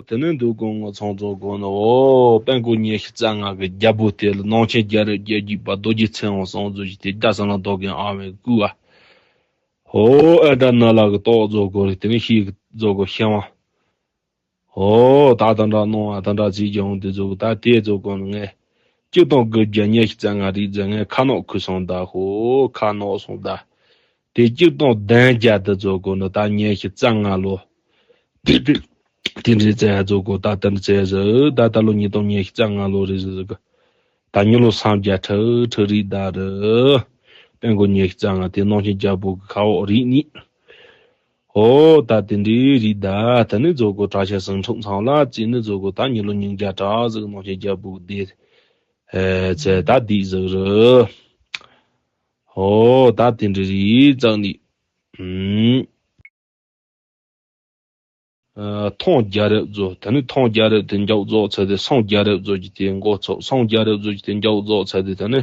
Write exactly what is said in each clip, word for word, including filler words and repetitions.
དེ་ནས་འདུག་གོ་ངོ་ཚང་ཚོ་གོ་ནོ། འོ། དཔལ་མགོན་ཉི་ཤུ་རྩ་ལྔ་གི་རྒྱལ་པོ་དེ་ལ་ནང་ཆེན་རྒྱལ་རབས་རྒྱལ་རྒྱུད་པ་རྡོ་རྗེ་ཚེ་དབང་སོང་ཚོ་ཞིག་དེ་རྒྱ་ས་ལ་རྡོ་རྒན་ཨ་བའི་སྐུ་བ། འོ། ཨ་འདྲ་ན་ལ་གི་ཏོག་ཚོ་གོ་རེ་དེ་ནས་ཤིག་ཚོ་གོ་ཤེས་བ། འོ། ད་ད་འདྲ་གནང་བ་ད་འདྲ་ཚིག་ཀྱང་དེ་ཚོ་ད་དེ་ཚོ་གོ་ནོ་ངས། གཅིག་དང་དགུ་བརྒྱ་ཉི་ཤུ་རྩ་ལྔ་རིག་རྫས་ངས་ཁ་ནོག་ཁུ་སོང་ད་ཧོ་ཁ་ནོག་སོང་ད། དེ་གཅིག་དང་བདུན་བརྒྱ་དེ་ཚོ་གོ་ནོ་ད་ཉི་ཤུ་རྩ་ལྔ་ལོ། དེ་དེ་དེ་འདྲའི་རྩ་ཚོ་གོ་ད་དེ་འདྲ་རྩ་ཟེར་ད་ད་ལོ་ཉིས་སྟོང་ཉི་ཤུ་རྩ་ལྔ་ལོ་རེད་ཟེར་གི། ད་ཉི་ལོ་སུམ་བརྒྱ་ཁྲི་ཁྲི་རིག་ད་རེད། དཔལ་མགོན་ཉི་ཤུ་རྩ་ལྔ་དེ་ནང་ཆེན་རྒྱལ་པོ་གི་ཁ་འོག་རིག་ནི། ཨོ། ད་དེ་འདྲའི་རིག་ད་ད་ནི་ཚོ་གོ་གྲྭ་ཤག་ཟིང་འཁྲུག་ཚང་ལ་བརྩིས་ནི་ཚོ་གོ་ད་ཉི་ལོ་ཉིས་བརྒྱ་གྲགས་ཟིག་ནང་ཆེན་རྒྱལ་པོ་གི་སྡེ། ཨེ་ཚེ་ད་འདི་ཟིག་རེད། ཨོ། ད་དེ་འདྲའི་རིག་ཙང་ནི། ཨུམ། ཨ། ཐང་རྒྱལ་རབས་ཚོ་ད་ནི་ཐང་རྒྱལ་རབས་དེ་མཇུག་རྫོགས་ཚར་ཏེ་སང་རྒྱལ་རབས་ཚོ་གི་དེ་འགོ་ཚུགས། སང་རྒྱལ་རབས་ཚོ་གི་དེ་མཇུག་རྫོགས་ཚར་ཏེ་ད་ནི།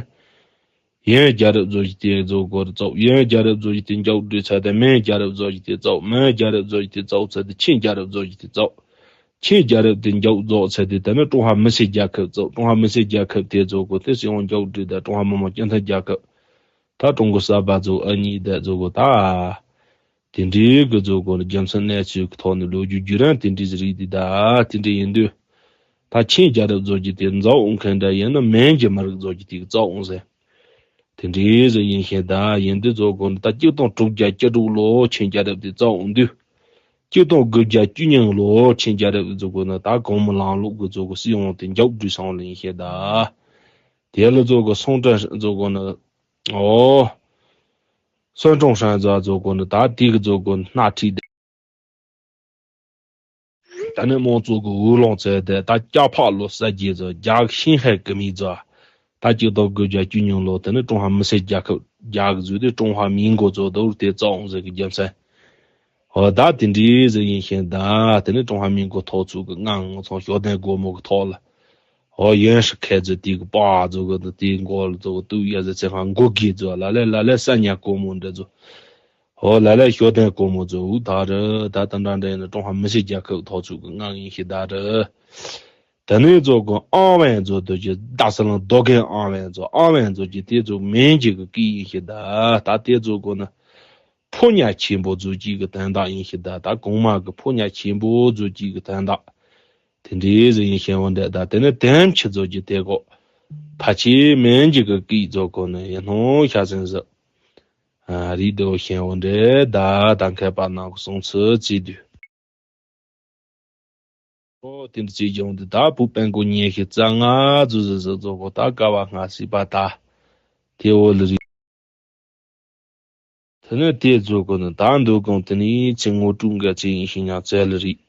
ཡོན་རྒྱལ་རབས་ཚོ་གི་དེ་ཚོ་འགོ་རུ་ཚུགས། ཡོན་རྒྱལ་རབས་ཚོ་གི་དེ་མཇུག་སྒྲིལ་ཚར་ཏེ་མིན་རྒྱལ་རབས་ཚོ་གི་དེ་ཚུགས། མིན་རྒྱལ་རབས་ཚོ་གི་དེ་ཚུགས་ཚར་ཏེ་ཆིན་རྒྱལ་རབས་ཚོ་གི་དེ་ཚུགས། ཆིན་རྒྱལ་རབས་དེ་མཇུག་རྫོགས་ཚར་ཏེ་ད་ནི་ཀྲུང་ཧྭ་མི་སེར་རྒྱལ་ཁབ་ཚུགས། ཀྲུང་ཧྭ་མི་སེར་རྒྱལ་ཁབ་དེ་ཚོ་གོ་དེ་སྲིད་དབང་མཇུག་སྒྲིལ་ད་ཀྲུང་ཧྭ་མི་དམངས་སྤྱི་མཐུན་རྒྱལ་ཁབ། ད་ཀྲུང་གོ་གསར་པ་ཚོ་ཨ་ནི་ད་ཚོ་གོ་ད། དེ་འདྲའི་གི་ཚོ་གོ་ནི་རྒྱུ་མཚན་གནས་ཚུལ་གི་ཐོག་ནས་ལོ་རྒྱུས་བརྒྱུད་རིམ་དེ་འདྲའི་ཟིག་རིག་དེ་ད་དེ་འདྲའི་ཡིན་དུས། ད་ཆིན་རྒྱལ་རབས་ཚོ་གི་དེ་མཇུག་འོང་མཁན་འདྲ་ཡིན་ན་མིན་གྱི་མི་རིགས་ཚོ་གི་དེ་གི་རྫོགས་འོང་ཟེར། དེ་འདྲའི་ཟིག་ཡིན་ཤེས་ད་ཡིན་དུས་ཚོ་གོ་ནི་ད་གཅིག་སྟོང་དྲུག་བརྒྱ་བཅུ་དྲུག་ལོ་ཆིན་རྒྱལ་རབས་དེ་རྫོགས་འོང་དུས། གཅིག་སྟོང་དགུ་བརྒྱ་བཅུ་གཉིས་ལོ་ཆིན་རྒྱལ་རབས་ཚོ་གོ་ནི་ད་གོང་མ་ལམ་ལུགས་གི་ཚོ་གོ་སྲིད་དབང་དེ་མཇུག་སྒྲིལ་སོང་ལ་ཡིན་ཤེས་ད། དེ་ལ་ཚོ་གོ་སུན་ཀྲུང་ཧྲན་ཚོ་གོ་ནི། ཨོ། སུན་ཀྲུང་ཧྲན་ཚོ་ཚོ་གོ་ནི་ད་དེ་གི་ཚོ་གོ་ནི་སྣ་ཁྲིད་དེ། ད་ནི་དམངས་གཙོ་གི་འོས་ལངས་ཚེ་དེ་ད་ལྕགས་ཕག་ལོ་གསར་བརྗེ་ཚོ་རྒྱ་གི་ཤིན་ཧའེ་གི་མི་ཚོ། ད་གཅིག་སྟོང་དགུ་བརྒྱ་བཅུ་གཉིས་ལོ་དེ་ནི་ཀྲུང་ཧྭ་མི་སེར་རྒྱལ་ཁབ་རྒྱ་གི་བཟོས་ཏེ་ཀྲུང་ཧྭ་མིན་གོ་ཚོ་དེ་བར་དེ་རྫོགས་འོང་ཟེར་གི་རྒྱུ་མཚན། འོ་ད་དེ་འདྲའི་ཟིག་ཡིན་ཤེས་ད་དེ་ནི་ཀྲུང་ཧྭ་མིན་གོ་ཐོག་ཚུགས་གི་ང་ངོ་ཚང་ཞོ་ལྡན་སྒོ་མོ་གི་ཐོག་ལ། འོ་ཡོན་ཧྲི་ཁའི་ཚོ་དེ་གི་པ་ཚོ་གི་དེ་མགོ་ལ་ཚོ་གི་དུག་ཡ་ཟེར་ཚེ་ཧང་མགོ་གི་ཚོ་ལ་ལས་ལ་ལས་ས་ཉ་སྒོ་མོ་འདྲ་ཚོ། འོ་ལ་ལས་ཞོ་ལྡན་སྒོ་མོ་ཚོ་འུ་ད་རེ་ད་ད་འདྲ་འདྲ་ཡིན་ན་ཀྲུང་ཧྭ་མི་སེར་རྒྱལ་ཁབ་ཐོག་ཚུགས་གི་ང་ཡིན་ཤེས་ད་རེ། དེ་ནས་ཚོ་གི་ཨང་བན་ཚོ་དུ་ཅི་ད་ས་ལང་རྡོ་རྒན་ཨང་བན་ཚོ་ཨང་བན་ཚོ་ཅི་དེ་ཚོ་མིན་གྱི་གི་སྐད་ཡིན་ཤེས་ད་ད་དེ་ཚོ་གི་ནི། ཕོ་ཉ་ཆེན་པོ་ཚོ་གཅིག་གི་དོན་དག་ཡིན་ཤེས་ད་ད་གོང་མ་གི་ཕོ་ཉ་ཆེན་པོ་ཚོ་གཅིག་གི་དོན་དག་དེ་འདྲའི་ཟིག་ཡིན་ཤེས་འོ་འདྲ་ད་དེ་ནི་དེམ་ཆི་ཚོ་གཅིག་དེ་གོ་ཕ་ཆེ་མིན་གྱི་གི་སྐད་ཚོ་གོ་ནི་ཡིན་སྣང་ཤ་ཟན་ཟིག་རིག་དེ་འོ་ཤེས་འོ་འདྲ་ད་ད་མཁས་པ་ནང་གི་གསུང་ཚུལ་བརྩིས་དུས། ཨོ་དེ་འདྲ་བྱས་ཀྱང་འདི་ད་བུ་དཔལ་མགོན་ཉི་ཤུ་རྩ་ལྔ་ཚོ་ཟིག་ཟིག་ཚོ་གོ་ད་ཀ་བ་སྔ་སྲིད་པ་ད་དེ་འོ་ལ་རིག་དེ་ནས་དེ་ཚོ་གོ་ནི་ད་འདོད་གང་དེ་ནི་ཚེ་དངོས་གྲུབ་འགའ་ཚེ་ཡིན་ཤེས་ཉག་ཚལ་རིག་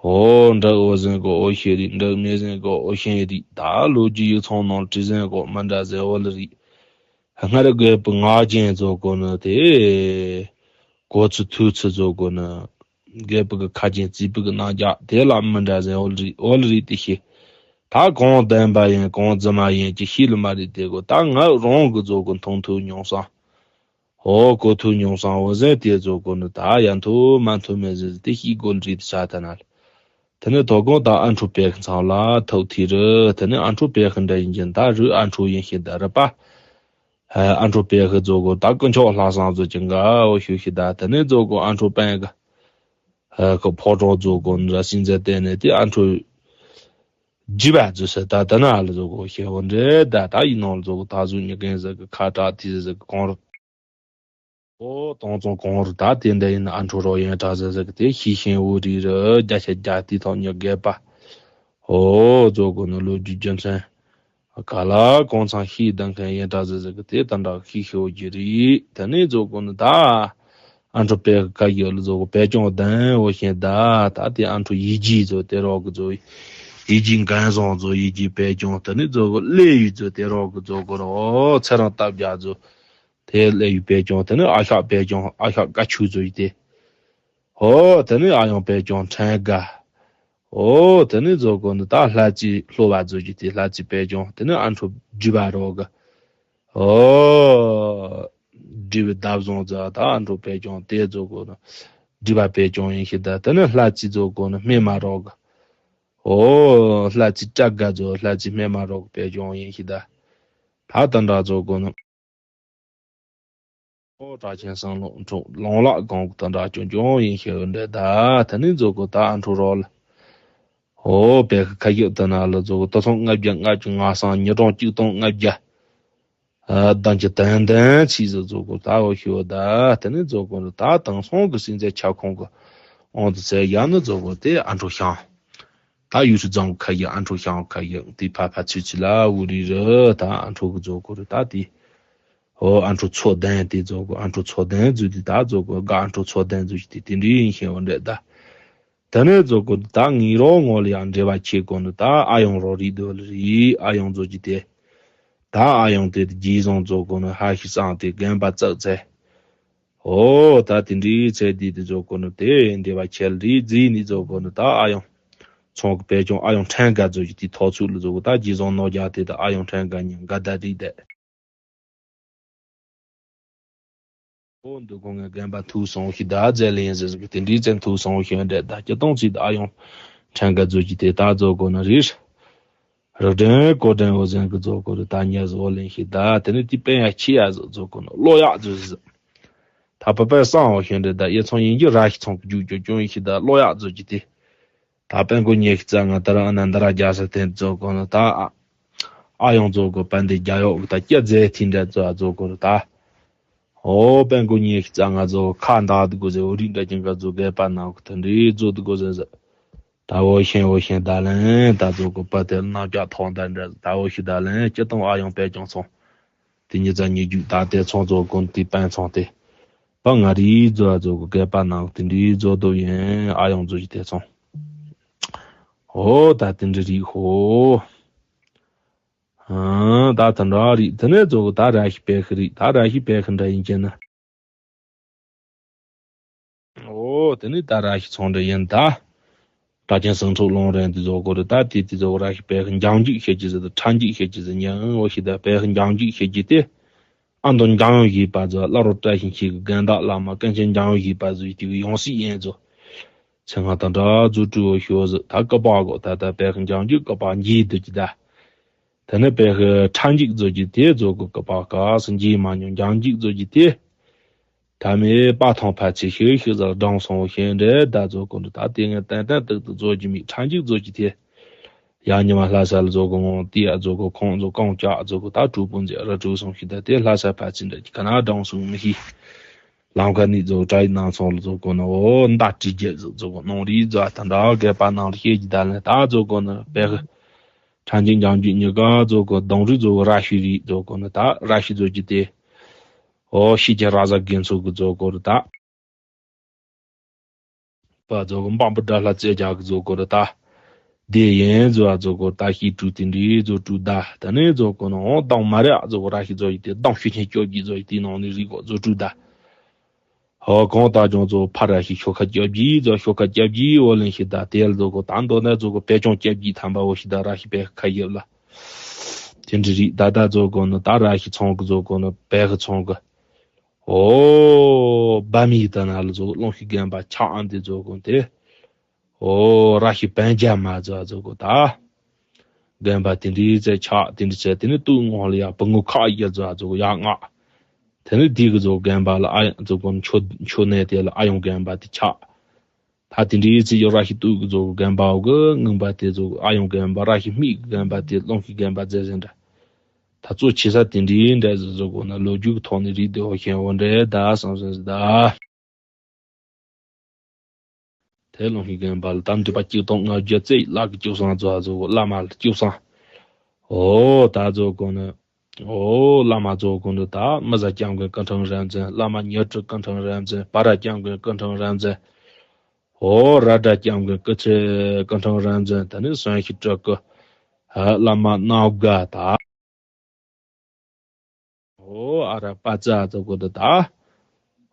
ཨོ་འདྲ་འོ་ཟན་གོ་ཨོ་ཤེས་རིག་འདྲ་མེད་ཟན་གོ་ཨོ་ཤེས་རིག་ད་ལོ་རྒྱུས་ཡིག་ཚང་ནང་བྲིས་ཟན་གོ་མི་འདྲ་ཟན་འོ་ལ་རིག་སྔར་རྒོད་པོ་ངག་རྒྱན་ཚོ་གོ་ནི་དེ། གོ་ཚུལ་ཐོས་ཚུལ་ཚོ་གོ་ནི། རྒོད་པོ་གི་ཁ་རྒྱན་རྩིས་པོ་གི་རྣ་རྒྱག་དེ་ལ་མི་འདྲ་ཟེར་འོལ་རིག་འོལ་རིག་དེ་ཤེས། ད་གང་བདེན་པ་ཡིན་གང་རྫུན་མ་ཡིན་ཅི་ཤེས་ལ་མ་རིག་དེ་གོ་ད་ང་རང་གི་ཚོ་གོ་མཐོང་ཐོས་མྱོང་སོང་། འོ་གོ་ཐོས་མྱོང་སོང་འོ་ཟེར་དེ་ཚོ་གོ་ནི་ད་ཡ་མཐོ་མ་མཐོ་མེད་ཟེར་དེ་ཤེས་དགོས་རིག་དེ་ཆ་ད་ན་ལ། དེ་ནས་དོ་དགོང་དང་ཨ་འཕྲོ་པད་ཁ་ཚང་ལ་ཐུག་ཐི་རུ་དེ་ནས་ཨ་འཕྲོ་པད་ཁ་འདྲ་ཡིན་གྱི་ད་རུ་ཨ་འཕྲོ་ཡིན་ཤེས་ད་རུ་པ། ཨ་འཕྲོ་པད་ཁ་ཚོ་གོ་ད་དཀོན་མཆོག་ལྷ་བསང་ཚོ་ཅི་འགའ་འོ་ཤུ་ཤི་ད་དེ་ནས་ཚོ་གོ་ཨ་འཕྲོ་པད་ཁ་ཁ་ཕོ་གྲོགས་ཚོ་གོ་འདྲ་སྲིད་འཛིན་བསྟན་ནས་དེ་ཨ་འཕྲོ་རྒྱུ་བ་ཚོ་ས་ད་ད་ན་ཨ་ལ་ཚོ་གོ་ཤེས་འོ་འདྲེ་ད་ད་ཡིན་ནོ་ལ་ཚོ་གོ་ད་གཟུགས་ཉི་གན་ཟེར་གི་ཁ་གྲག་དེ་ཟེར་གི་གོང་རུ། ཨོ་དོང་ཙོང་གོང་རུ་ད་དེ་འདྲ་ཡིན་ན་ཨ་འཕྲོ་རོགས་ཡན་གྲགས་ཟེར་ཟེར་གི་དེ་ཤི་ཤེས་འུ་རི་རུ་རྒྱ་ཆ་རྒྱ་དེ་ཐོག་ཉི་རྒས་པ། ཨོ་ཙོ་གོ་ནི་ལོ་རྒྱུས་རྒྱུ་མཚན། ག་ལ་གོང་ཚང་ཤི་ལྡང་མཁན་ཡན་གྲགས་ཟེར་ཟེར་གི་དེ་ད་འདྲ་ཤི་ཤི་འུ་རྒྱུ་རི་དེ་ནས་ཙོ་གོ་ནི་ད། ཨ་འཕྲོ་པའི་ག་ཡོད་ལ་ཙོ་གོ་པའི་ཀྱོང་ལྡན་འུ་ཤེས་ད་ད་དེ་ཨ་འཕྲོ་ཡི་ཇི་ཙོ་དེ་རོགས་གི་ཙོ། ཡི་ཇི་འགན་བཟང་ཙོ་ཡི་ཇི་པའི་ཀྱོང་དེ་ནས་ཙོ་གོ་ལེ་ཡུ་ཙོ་དེ་རོགས་གི་ཙོ་གོ་རོ་ཚེ་རང་སྟབས་རྒྱ་ཙོ། དེ་ལས་ཡུལ་པད་ཀྱང་དེ་ནི་ཨ་ཤག་པད་ཀྱང་ཨ་ཤག་དཀའ་ཆུ་ཚོ་ཡི་དེ། ཨོ་དེ་ནི་ཨ་ཡང་པད་ཀྱང་ཕྲན་དགའ། ཨོ་དེ་ནི་ཛོ་གོ་ནི་ད་ལྷ་རྩེ་ལྷོ་བ་ཚོ་ཡི་དེ་ལྷ་རྩེ་པད་ཀྱང་དེ་ནི་ཨ་འཕྲོ་སྒྲིབ་པ་རོག་གི། ཨོ་སྒྲིབ་པའི་འདབ་བཟང་ཚོ་ད་ཨ་འཕྲོ་པད་ཀྱང་དེ་ཛོ་གོ་ནི་སྒྲིབ་པ་པད་ཀྱང་ཡིན་ཤི་ད་དེ་ནི་ལྷ་རྩེ་ཛོ་གོ་ནི་སྨིན་མ་རོག་གི། ཨོ་ལྷ་རྩེ་སྐྲ་དགའ་ཚོ་ལྷ་རྩེ་སྨད་མ་རོག་གི་བེད་སྤྱོད་ཡིན་ཤི་ད། ད་ད་འདྲ་ཚོ་དགོ་ནི། ཨོ་གྲགས་ཆེན་བསམ་ལོ་འཁྲུངས་ལོང་ལག་གང་གི་ད་འདྲ་ཅུང་ཅུང་ཡིན་ཤི་འདྲ་ད། ད་ནི་ཚོ་དགོ་ད་ཨ་འཁྲུ་རོགས་ལ། ཨོ་བེ་ཁ་ཁ་ཡོད་ད་ན་ལ་ཚོ་དགོ་ད་ཚོང་ལྔ་བརྒྱ་ལྔ་བཅུ་ང་སང་ཉི་གྲོང་གཅིག་སྟོང་ལྔ་བརྒྱ། ཨ་དང་གི་དན་དན་ཚིག་ཟིག་ཚོ་དགོ་ད་ཨོ་ཤི་འོ་ད། ད་ནི་ཚོ་དགོ་ད་དང་སོང་གི་སྲིད་འཛིན་ཁྱབ་ཁོང་གི་ཨོང་དུ་ཚེ་ཡ་ནི་ཚོ་དགོ་དེ་ཨ་འཁྲུ་ཤང་། ད་ཡུལ་སྲིད་ཚང་ཁ་ཡི་ཨ་འཁྲུ་ཤང་ཁ་ཡི་དེ་ཕ་ཕ་ཚུ་ཚུ་ལ་འུ་རི་རི་ད་ཨ་འཁྲུ་གི་ཚོ་དགོ་རི་ད་དེ། ཨོ་ཨ་འཁྲུ་ཚོ་དན་དེ་ཚོ་དགོ་ཨ་འཁྲུ་ཚོ་དན་ཚུ་དེ་ད་ཚོ་དགོ་དགའ་ཨ་འཁྲུ་ཚོ་དན་ཚུ་ཞིག་དེ་དེ་འདྲི་ཡིན་ཤེས་འོ་འདྲ་ད། དེ་ནས་ཚོ་དགོ་ད་ངའི་རོགས་ངོ་ལ་ཡང་འབྲེལ་བ་ཆེ་དགོ་ནི་ད་ཨ་ཡོང་རོགས་རིག་འདོད་ལ་རིག་ཨ་ཡོང་ཚོ་ཅི་དེ། ད་ཨ་ཡོང་དེ་རྗེས་བཟུང་ཚོ་དགོ་ནི་ཧ་ཤི་སང་དེ་རྒན་པ་ཙག་ཚེ། ཨོ་ད་དེ་འདྲའི་ཚེ་འདི་དེ་ཚོ་དགོ་ནི་དེ་འབྲེལ་བ་ཆེ་ལ་རིག་རྫིས་ནི་ཚོ་དགོ་ནི་ད་ཨ་ཡོང་ཚོང་གི་བེད་སྤྱོད་ཨ་ཡོང་ཕྲན་དགའ་ཚོ་ཅི་དེ་ཐོག་ཚུགས་ལ་ཚོ་དགོ་ད་རྗེས་བཟུང་ནོ་རྒྱ་དེ་ད་ཨ་ཡོང་ཕྲན་དགའ་ཉིན་དགའ་ད་རིག་དེ། ཨོ་འདི་གོང་ངའི་རྒན་པ་ཐུག་སོང་ཤི་ད་རྫས་ལེན་ཟེར་ཟིག་དེ་འདྲའི་ཙན་ཐུག་སོང་ཤི་འདྲ་ད་སྤྱི་སྟོང་ཚིག་ད་ཨ་ཡོང་ཕྲན་ག་ཚོ་ཅི་དེ་ད་ཚོ་དགོ་ན་རིར། རི་སྒྲེང་ཀོ་སྒྲེང་འོ་ཟན་གི་ཚོ་དགོ་རི་ད་ཉལ་ཟོ་ལེན་ཤི་ད་དེ་ནི་དེ་པན་ཡ་ཆི་ཡ་ཟོ་ཚོ་དགོ་ན་ལོ་ཡག་ཚོ་ཟི། ད་པ་པའི་སང་འོ་ཤི་འདྲ་ད་ཡེ་ཚོང་ཡིན་གྱི་ར་ཤི་ཚོང་གི་རྒྱུག་རྒྱུག་ཅུང་ཡིན་ཤི་ད་ལོ་ཡག་ཚོ་ཅི་དེ། ད་དཔོན་པོ་ཉེ་ཤི་ཙ་ང་ད་ར་ཨ་ན་འདི་ར་རྒྱ་ས་ཐེན་ཚོ་གོ་ནོ་ད་ཨ་ཡོང་ཚོ་གོ་པན་དེ་རྒྱ་ཡོག་གི་ད་སྐྱ་རྫས་ཐིན་འདྲ་ཚོ་ཨ་ཚོ་གོ་རུ་ད། ཨོ་དཔོན་པོ་ཉེ་ཤི་ཙ་ང་ཚོ་ཁ་འདག་དུ་གོ་ཟེ་འོ་རིགས་འདྲ་ཅན་ག་ཚོ་གས་པ་ནང་གི་ད་འདྲི་ཚོ་དུ་གོ་ཟེ་ཟེ། ད་འོ་ཤེན་འོ་ཤེན་ད་ལན་ད་ཚོ་གོ་པ་དེ་ལ་ནག་ཅག་ཐོག་འདྲ་འདྲ་ད་འོ་ཤི་ད་ལན་སྤྱི་གཏོང་ཨ་ཡོང་པས་ཀྱང་སོང་། དེ་ཉིད་ཙམ་ཉིད་རྒྱུད་ད་དེ་ཚོང་ཚོ་ཀུན་དེ་པན་ཚོང་དེ། པ་ང་རིའི་མཛོ་ཨ་མཛོ་གི་སྐད་པ་ནང་དེ་འདྲའི་མཛོ་དོ་ཡིན་ཨ་ཡོང་མཛོ་ཞིག་དེ་ཚོང་། ཨོ་ད་དེ་འདྲ་རིག་ཧོ། ཨ་ད་དེ་འདྲ་རིག་དེ་ནས་མཛོ་གི་ད་ར་ཤི་པེ་ཤི་རིག་ད་ར་ཤི་པེ་ཤི་འདྲ་ཡིན་གྱི་ན། ཨོ་དེ་ནི་ད་ར་ཤི་ཚོང་འདྲ་ཡིན་ད། ད་ཅན་སང་ཚོགས་ལོང་རན་དེ་ཚོ་གོ་རེ་ད་དེ་དེ་ཚོ་ར་ཤི་པེ་ཤི་འཇང་འཇིག་ཤེས་ཀྱི་ཟེར་ད་ཁྲ་འཇིག་ཤེས་ཀྱི་ཟེར་ཉན་འོ་ཤི་ད་པེ་ཤི་འཇང་འཇིག་ཤེས་ཀྱི་དེ། ཨ་མདོ་འཇང་ཡོང་བཞིན་པ་ཚོ་བླ་རོ་བཀྲ་ཤིས་འཁྱིལ་གི་རྒན་བདག་བླ་མ་ཀུན་མཁྱེན་འཇང་ཡོང་བཞིན་པ་ཚོ་དེ་གི་ཡོང་སྲིད་ཡན་ཚོ། ཚེ་སྔ་དང་འདྲ་རྫུ་སྤྲུལ་བ་ཤོ་ཟི་ད་ཀ་པག་གོ་ད་ད་པེ་ཤི་འཇང་འཇིག་ཀ་པག་འགྱིས་འདུག་ཀྱི་ད། དེ་ནས་པེ་ཤི་ཁྲ་འཇིག་ཚོ་གི་དེ་ཚོ་གི་ཀ་པག་ག་སི་འགྱིས་མ་མྱོང་འཇང་འཇིག་ཚོ་གི་དེ། ད་མེ་པ་ཐང་ཕ་ཚེ་ཤི་ཤི་ཟ་སྦྲང་སོང་ཤེས་འདྲེ་ད་ཚོ་གོ་འདུག་ད་དེ་ངས་ཏན་ཏན་ཏིག་ཏིག་ཚོ་གི་མི་ཁྲ་འཇིག་ཚོ་གི་དེ། ཡང་ཉི་མ་ལྷ་ས་ལ་ཚོ་གོ་ངོ་དེ་ཡ་ཚོ་གོ་ཁོང་ཚོ་ཀོང་ཅག་ཚོ་གོ་ད་གྲུ་པོ་མཛེས་ར་གྲུ་སོང་ཤི་ད་དེ་ལྷ་ས་ཕ་ཚེ་འདྲ་གི་ཁ་ན་སྦྲང་སོང་མི་ཤི། ལམ་ཁ་ནི་ཚོ་གྲ་ཡི་ནང་ཚོང་ལ་ཚོ་གོ་ན་འོ་མདའ་གྲི་རྒྱལ་ཚོ་ཚོ་གོ་ནོང་རི་ཚོ་ད་འདྲ་གས་པ་ནང་ལ་ཤེས་ཀྱི་ད་ལན་ད་ཚོ་གོ་ན་པེ་ཤི། ཁྲ་འཇིག་འཇང་འཇིག་ཉི་ག་ཚོ་གོ་གདོང་རི་ཚོ་གོ་ར་ཤི་རི་ཚོ་གོ་ན་ད་ར་ཤི་ཚོ་གི་དེ། ཨོ་ཤི་ཅེ་ར་ཟ་རྒན་ཚོ་གི་ཚོ་གོ་རུ་ད། པ་ཚོ་གོ་འབངས་པོ་དགྲ་ལྷ་རྩེ་རྒྱག་གི་ཚོ་གོ་རུ་ད། དེ་ཡན་ཚོ་ཨ་ཚོ་གོ་ད་ཤི་ཀྲུ་དེ་འདྲི་ཚོ་ཀྲུ་ད་ད་ནས་ཚོ་གོ་ན་འོ་གདོང་མ་རེ་ཨ་ཚོ་གོ་ར་ཤི་ཚོ་ཡི་དེ་གདོང་ཤུ་ཆེན་སྐྱོ་གི་ཚོ་ཡི་དེ་ནང་ནས་རི་གོ་ཚོ་ཀྲུ་ད། ཧོ་གོང་ད་ཅུང་ཚོ་ཕ་ར་ཤི་ཤོ་ཁ་སྐྱབས་ཀྱི་ཚོ་ཤོ་ཁ་སྐྱབས་ཀྱི་འོ་ལེན་ཤི་ད་དེ་ལ་ཚོ་གོ་ད་མདོ་ན་ཚོ་གོ་པེ་ཅོང་སྐྱབས་ཀྱི་ཐམ་པ་འོ་ཤི་ད་ར་ཤི་པེ་ཁ་ཡབ་ལ། དེ་འདྲི་རིག་ད་ད་ཚོ་གོ་ན་ད་ར་ཤི་ཚོང་གི་ཚོ་གོ་ན་པེ་ཁ་ཚོང་གི། ཨོ། བ་མི་ད་ན་ལ་ཚོ་གློང་ཤི་རྒན་པ་ཆགས་ཨ་འདི་ཚོ་གོ་དེ། ཨོ་ར་ཤི་པན་རྒྱ་མ་ཚོ་ཚོ་གོ་ད། རྒན་པ་དེ་འདྲི་ཚེ་ཆགས་དེ་འདྲི་ཚེ་དེ་ནི་ཏུ་ངོ་ལ་ཡ་བུ་ངུ་ཁ་ཡ་ཚོ་ཚོ་གོ་ཡ་ང་། དེ་ནི་དེ་གི་ཚོ་རྒན་པ་ལ་ཨ་ཡ་ཚོ་གོ་མཆོ་མཆོ་ནས་དེ་ལ་ཨ་ཡོང་རྒན་པ་དེ་ཆགས། ད་དེ་འདྲའི་ཚེ་ཡོ་ར་ཤི་ཏུ་གི་ཚོ་གོ་རྒན་པའོ་གི་ངང་པ་དེ་ཚོ་ཨ་ཡོང་རྒན་པ་ར་ཤི་མིག་གི་རྒན་པ་དེ་སློང་ཤི་རྒན་པ་མཛད་ཟིན་འདྲ། ད་ཚོ་ཆེ་ས་དེ་འདྲའི་འདྲ་ཟེར་ཚོ་གོ་ན་ལོ་རྒྱུས་ཀྱི་ཐོག་ནས་རིག་དེ་འོ་ཤེན་འོ་འདྲེ་ད་སང་སང་ཟེར་ད། དེ་སློང་ཤི་རྒན་པ་ལ་ད་འདུས་པ་གཅིག་སྟོང་ལྔ་བརྒྱ་རྩེ་བླ་གི་བཅུ་སང་ཚོ་ཨ་ཚོ་གོ་བླ་མ་ལ་བཅུ་སང་། ཨོ་ད་ཚོ་གོ་ན། ཨོ་བླ་མ་ཚོ་གོ་ན་ད་མི་བཟའ་སྐྱབས་མགོན་སྐུ་ཕྲེང་རིམ་བྱོན་བླ་མ་ཉི་ཁྲི་སྐུ་ཕྲེང་རིམ་བྱོན་བ་ར་སྐྱབས་མགོན་སྐུ་ཕྲེང་རིམ་བྱོན། ཨོ་ར་ཏྲ་སྐྱབས་མགོན་སྐུ་ཚེ་སྐུ་ཕྲེང་རིམ་བྱོན་ད་ནི་གསོན་ཤི་སྤྲུལ་སྐུ། ཨ་བླ་མ་རྣམ་དགའ་ད། ཨོ་ཨ་ར་པ་ཙ་ཙ་གོ་ད་ད།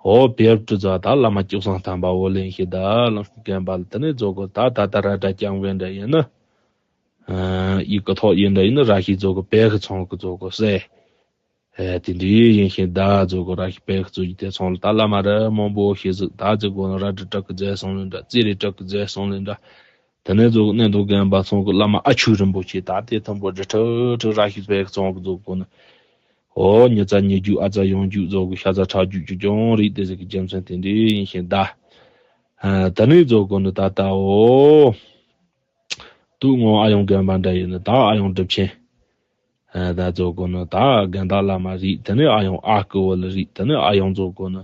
ཨོ་བེབ་ཏུ་ཙ་ད་བླ་མ་བཅུ་སང་ཐམ་པ་འོ་ལེན་ཤི་ད་ལམ་ཤི་རྒན་པ་ལ་ད་ནི་ཙོ་གོ་ད་ད་ད་ར་ཏྲ་སྐྱབས་མགོན་འདྲ་ཡིན་ན། ཨ་ཡི་ཀ་ཐོག་ཡིན་འདྲ་ཡིན་ན་ར་ཤི་ཙོ་གོ་བེ་གི་ཚོང་གི་ཙོ་གོ་སེ། ཨེ་དེ་འདྲའི་ཡིན་ཤིང་ད་ཙོ་གོ་ར་ཤི་བེ་གི་ཙོ་གི་དེ་ཚོང་ལ་ད་བླ་མ་ར་མང་པོ་ཤི་ཟིག་ད་ཙོ་གོ་ན་ར་ཏྲ་ཏྲ་གི་རྫས་སོང་ལེན་འདྲ་ཙི་རི་ཏྲ་གི་རྫས་སོང་ལེན་འདྲ། དེ་ནས་རྫོགས་གནས་མདོ་དགོན་པ་ཚང་གི་བླ་མ་ཨ་ཆོས་རིན་པོ་ཆེ་ད་དེ་ཐུན་པོ་འབྲི་ཁྲི་ཁྲི་ར་ཤི་སྤེལ་ཚང་གི་རྫོགས་གོ་ནི། ཨོ་ཉི་ཚ་ཉི་རྒྱུག་ཨ་ཚ་ཡང་རྒྱུག་རྫོགས་གི་ཤ་ཚ་ཁྲག་རྒྱུག་ཅུ་ཅུང་རིགས་དེ་ཟིག་གི་རྒྱུ་མཚན་དེ་འདྲའི་ཡིན་ཞིང་གདའ། ད་ནི་རྫོགས་གོ་ནི་ད་ལྟ་ཨོ། དུག་ངོ་ཨ་ཡང་དགོན་པ་འདྲ་ཡིན་ནི་ད་ཨ་ཡང་སྒྲུབ་ཆེན། ད་རྫོགས་གོ་ནི་ད་དགོན་བདག་བླ་མ་རིགས་དེ་ནི་ཨ་ཡང་ཨ་ཀི་བོ་ལ་རིགས་དེ་ནི་ཨ་ཡང་རྫོགས་གོ་ནི།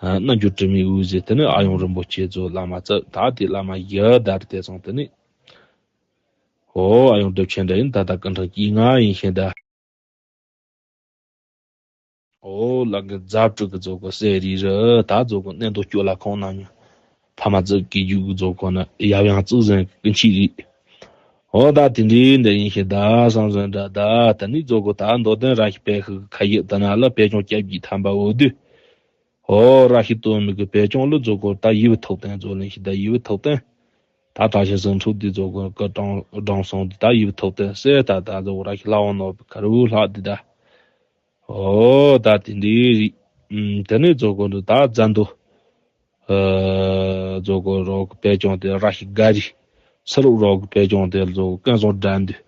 རྣལ་འབྱོར་དྲི་མེད་འོད་ཟེར་དེ་ནི་ཨ་ཡང་རིན་པོ་ཆེ་ཚོ་བླ་མ་རྩ་ད་དེ་བླ་མ་ཡི་དར་དེ་ཚང་དེ་ནི། ཨོ་ཨ་ཡང་སྒྲུབ་ཆེན་འདྲ་ཡིན་ད་ལྟ་སྐུ་ཕྲེང་བཅོ་ལྔ་ཡིན་ཞེས་ད། ཨོ་ལ་གི་རྫབ་ཕྲུག་གི་རྫོགས་གོ་གསེར་རི་རི་ད་རྫོགས་གོ་གནས་མདོ་སྐྱོ་ལ་ཁོང་རྣམས་ཉོ། ཕ་མ་རྩིབ་ཀྱི་རྒྱུག་གི་རྫོགས་གོ་ནི་ཡབ་ཡང་རྩིབ་ཟན་གི་ཀུན་མཆེད་རིགས། ཨོ་ད་དེ་འདྲའི་འདྲ་ཡིན་ཞེས་ད་བསམ་བསམ་འདྲ་ད་ད་ནི་རྫོགས་གོ་ད་མདོ་དོན་ར་ཤི་སྤེལ་ཤི་གི་ཁ་ཡིག་ད་ན་ལ་སྤེལ་ཀྱང་སྐྱབས་ཀྱི་ཐམ་པ་འོ་དུས། ཨོ་ར་ཤི་སྟོད་སྨད་ཀྱི་དཔེ་སྐྱོང་ལ་རྫོགས་གོ་ད་ཡིད་བུ་ཐོབ་བསྟན་རྫོགས་ལེན་ཞིག་ད་ཡིད་བུ་ཐོབ་བསྟན། ད་བཀྲ་ཤིས་ཟིང་འཁྲུག་འདི་རྫོགས་གོ་སྐུ་དྲང་དྲང་སོང་འདི་ད་ཡིད་བུ་ཐོབ་བསྟན་ཟེར་ད་ད་རྫོགས་ར་ཤི་ལྷ་དབང་ནོར་བུ་ཁ་རུ་ལྷག་འདི་ད། ཨོ་ད་དེ་འདྲའི་རིགས། དེ་ནས་རྫོགས་གོ་འདི་ད་ཛ་འདུ། རྫོགས་གོ་རོག་གི་དཔེ་སྐྱོང་དེ་ར་ཤི་ག་རི། ས་རུབ་རོག་གི་དཔེ་སྐྱོང་དེ་རྫོགས་གོ་ཀན་བཟང་དགྲ་འདུལ།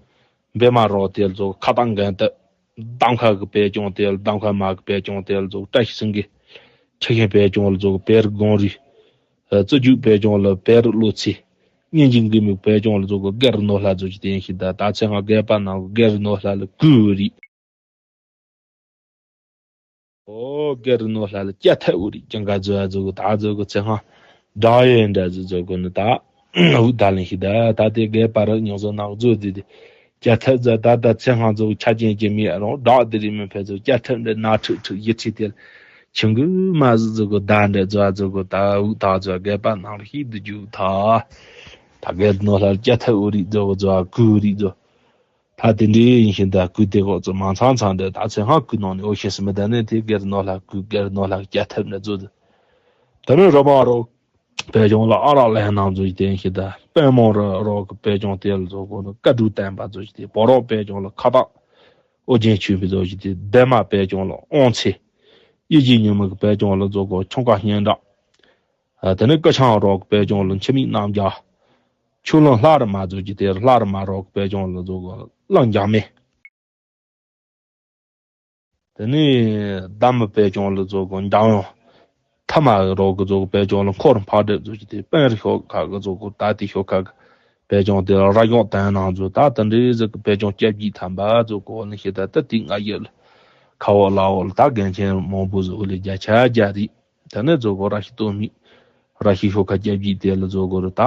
བེ་མ་རོག་དེ་རྫོགས་ཁ་བཏང་འགན་ཏི། གདམ་ཁ་གི་དཔེ་སྐྱོང་དེ་གདམ་ཁ་མ་གི་དཔེ་སྐྱོང་དེ་རྫོགས་བཀྲ་ཤིས་སེང་གེ། ཆུ་ཤིང་དཔེ་སྐྱོང་རྫོགས་བེ་རི་དགོང་རི། རྩི་རྒྱུག་དཔེ་སྐྱོང་ལ་བེ་རི་བློ་ཚེ། སྙན་གྱི་མགུར་མའི་དཔེ་སྐྱོང་ལ་རྫོགས་གོ་སྒེར་ནོར་ལྷ་རྫོགས་ཀྱི་དེ་ཡིན་ཞིག་ད་ད་ཚེ་སྔ་རྒས་པ་ནང་གི་སྒེར་ནོར་ལྷ་ལ་གུས་རིགས། ཨོ་སྒེར་ནོར་ལྷ་ལ་སྐྱ་ཐབས་འུ་རིགས་ཀྱང་ག་རྫོགས་ཡ་རྫོགས་གོ་ད་རྫོགས་གོ་ཚེ་སྔ་འདྲ་ཡོད་འདྲ་རྫོགས་རྫོགས་གོ་ནི་ད་འུ་ད་ལེན་ཞིག་ད་ད་དེ་རྒས་པ་ར་ཉོ་བཟོ་ནང་རྫོགས་དེ་དེ་སྐྱ་ཐབས་རྫ་ད་ད་ཚེ་སྔ་རྫོགས་ཆ་ཅན་གྱི་མི་རང་བདག་དེ་རིགས་མི་ཕན་ཚུན་སྐྱ་ཐབས་འདྲ་ན་ཁྲིག་ཁྲིག་ཡི་ཁྲི་དེ་ཆུང་གི་མ་ཟི་རྫོགས་གོ་ད་འདྲ་རྫོགས་རྫོགས་གོ་ད་འུ་ད་རྫོགས་རྒས་པ་ནང་ལ་ཞིག་འདི་རྒྱུ་ད་ད་སྒེར་ནོར་ལྷ་ལ་སྐྱ་ཐབས་འུ་རིགས་རྫོགས་གོ་རྫོགས་གུས་རིགས་རྫོགས། ད་དེ་འདྲའི་ཡིན་ཞིང་ད་གུས་དེ་གོ་ཚོ་མང་ཚང་ཚང་འདྲ་ད་ཚེ་སྔ་གུས་ནང་ནས་ཨོ་ཤེས་སི་མི་ད་ནས་དེ་སྒེར་ནོར་ལྷ་གུས་སྒེར་ནོར་ལྷ་སྐྱ་ཐབས་འདྲ་ཚོ་དེ། ད་ནི་རོ་མ་རོ་དཔེ་སྐྱོང་ལ་ཨ་རག་ལྷན་སྣང་ཚོ་ཞིག་དེ་ཡིན་ཞིང་ད་དཔེ་མང་རོ་རོ་གི་དཔེ་སྐྱོང་དེ་ལ་ཚོ་གོ་ནི་བཀའ་དྲུག་བསྟན་པ་ཚོ་ཞིག་དེ་བོ་རོག་དཔེ་སྐྱོང་ལ་ཁ་བཏགས་ཨོ་རྒྱན་ཆོས་འཕེལ་ཚོ་ཞིག་དེ་བདེ་མ་དཔེ་སྐྱོང་ལ་དབང་ཚེ། ཡིད་ཀྱི་ཉོན་མོངས་ཀྱི་དཔེ་སྐྱོང་ལ་ཚོ་གོ་ཁྱུང་དཀར་སྙན་གྲགས། ཨ་དེ་ནས་སྐུ་ཆང་རོག་དཔེ་སྐྱོང་ལ་འཆི་མེད་རྣམ་རྒྱལ། ཆུ་ལོན་ལྷ་རི་མ་ཚོ་ཀྱི་དེར་ལྷ་རི་མ་རོག་དཔེ་སྐྱོང་ལ་ཚོ་གོ་གླང་འཇག་མེ། དེ་ནས་འདམ་དཔེ་སྐྱོང་ལ་ཚོ་གོ་འཇམ་དབྱངས། ཐ་མ་རོག་གི་ཚོ་གོ་དཔེ་སྐྱོང་ལ་འཁོར་འཕགས་གྲུབ་ཚོ་ཀྱི་དེ་དཔོན་རི་ཤོག་ཁ་གི་ཚོ་གོ་ད་དེ་ཤོག་ཁ་གི་དཔེ་སྐྱོང་དེ་ར་གོག་དན་ནང་ཚོ་ད་དེ་འདྲའི་ཟིག་གི་དཔེ་སྐྱོང་སྐྱབས་ཀྱི་ཐམ་པ་ཚོ་གོ་ནི་ཤེས་ད་ད་དེ་ང་ཡོད་ལ་ཁ་འོག་ལ་འོག་ལ་ད་རྒན་ཆེན་མང་པོ་ཚོ་ལས་བརྒྱ་ཆ་བརྒྱ་རེད། དེ་ནས་རྫོགས་གོ་ར་ཤི་སྟོད་སྨད། ར་ཤི་ཤོག་ཁ་སྐྱབས་ཀྱི་དེ་ལ་རྫོགས་གོ་རུ་ད་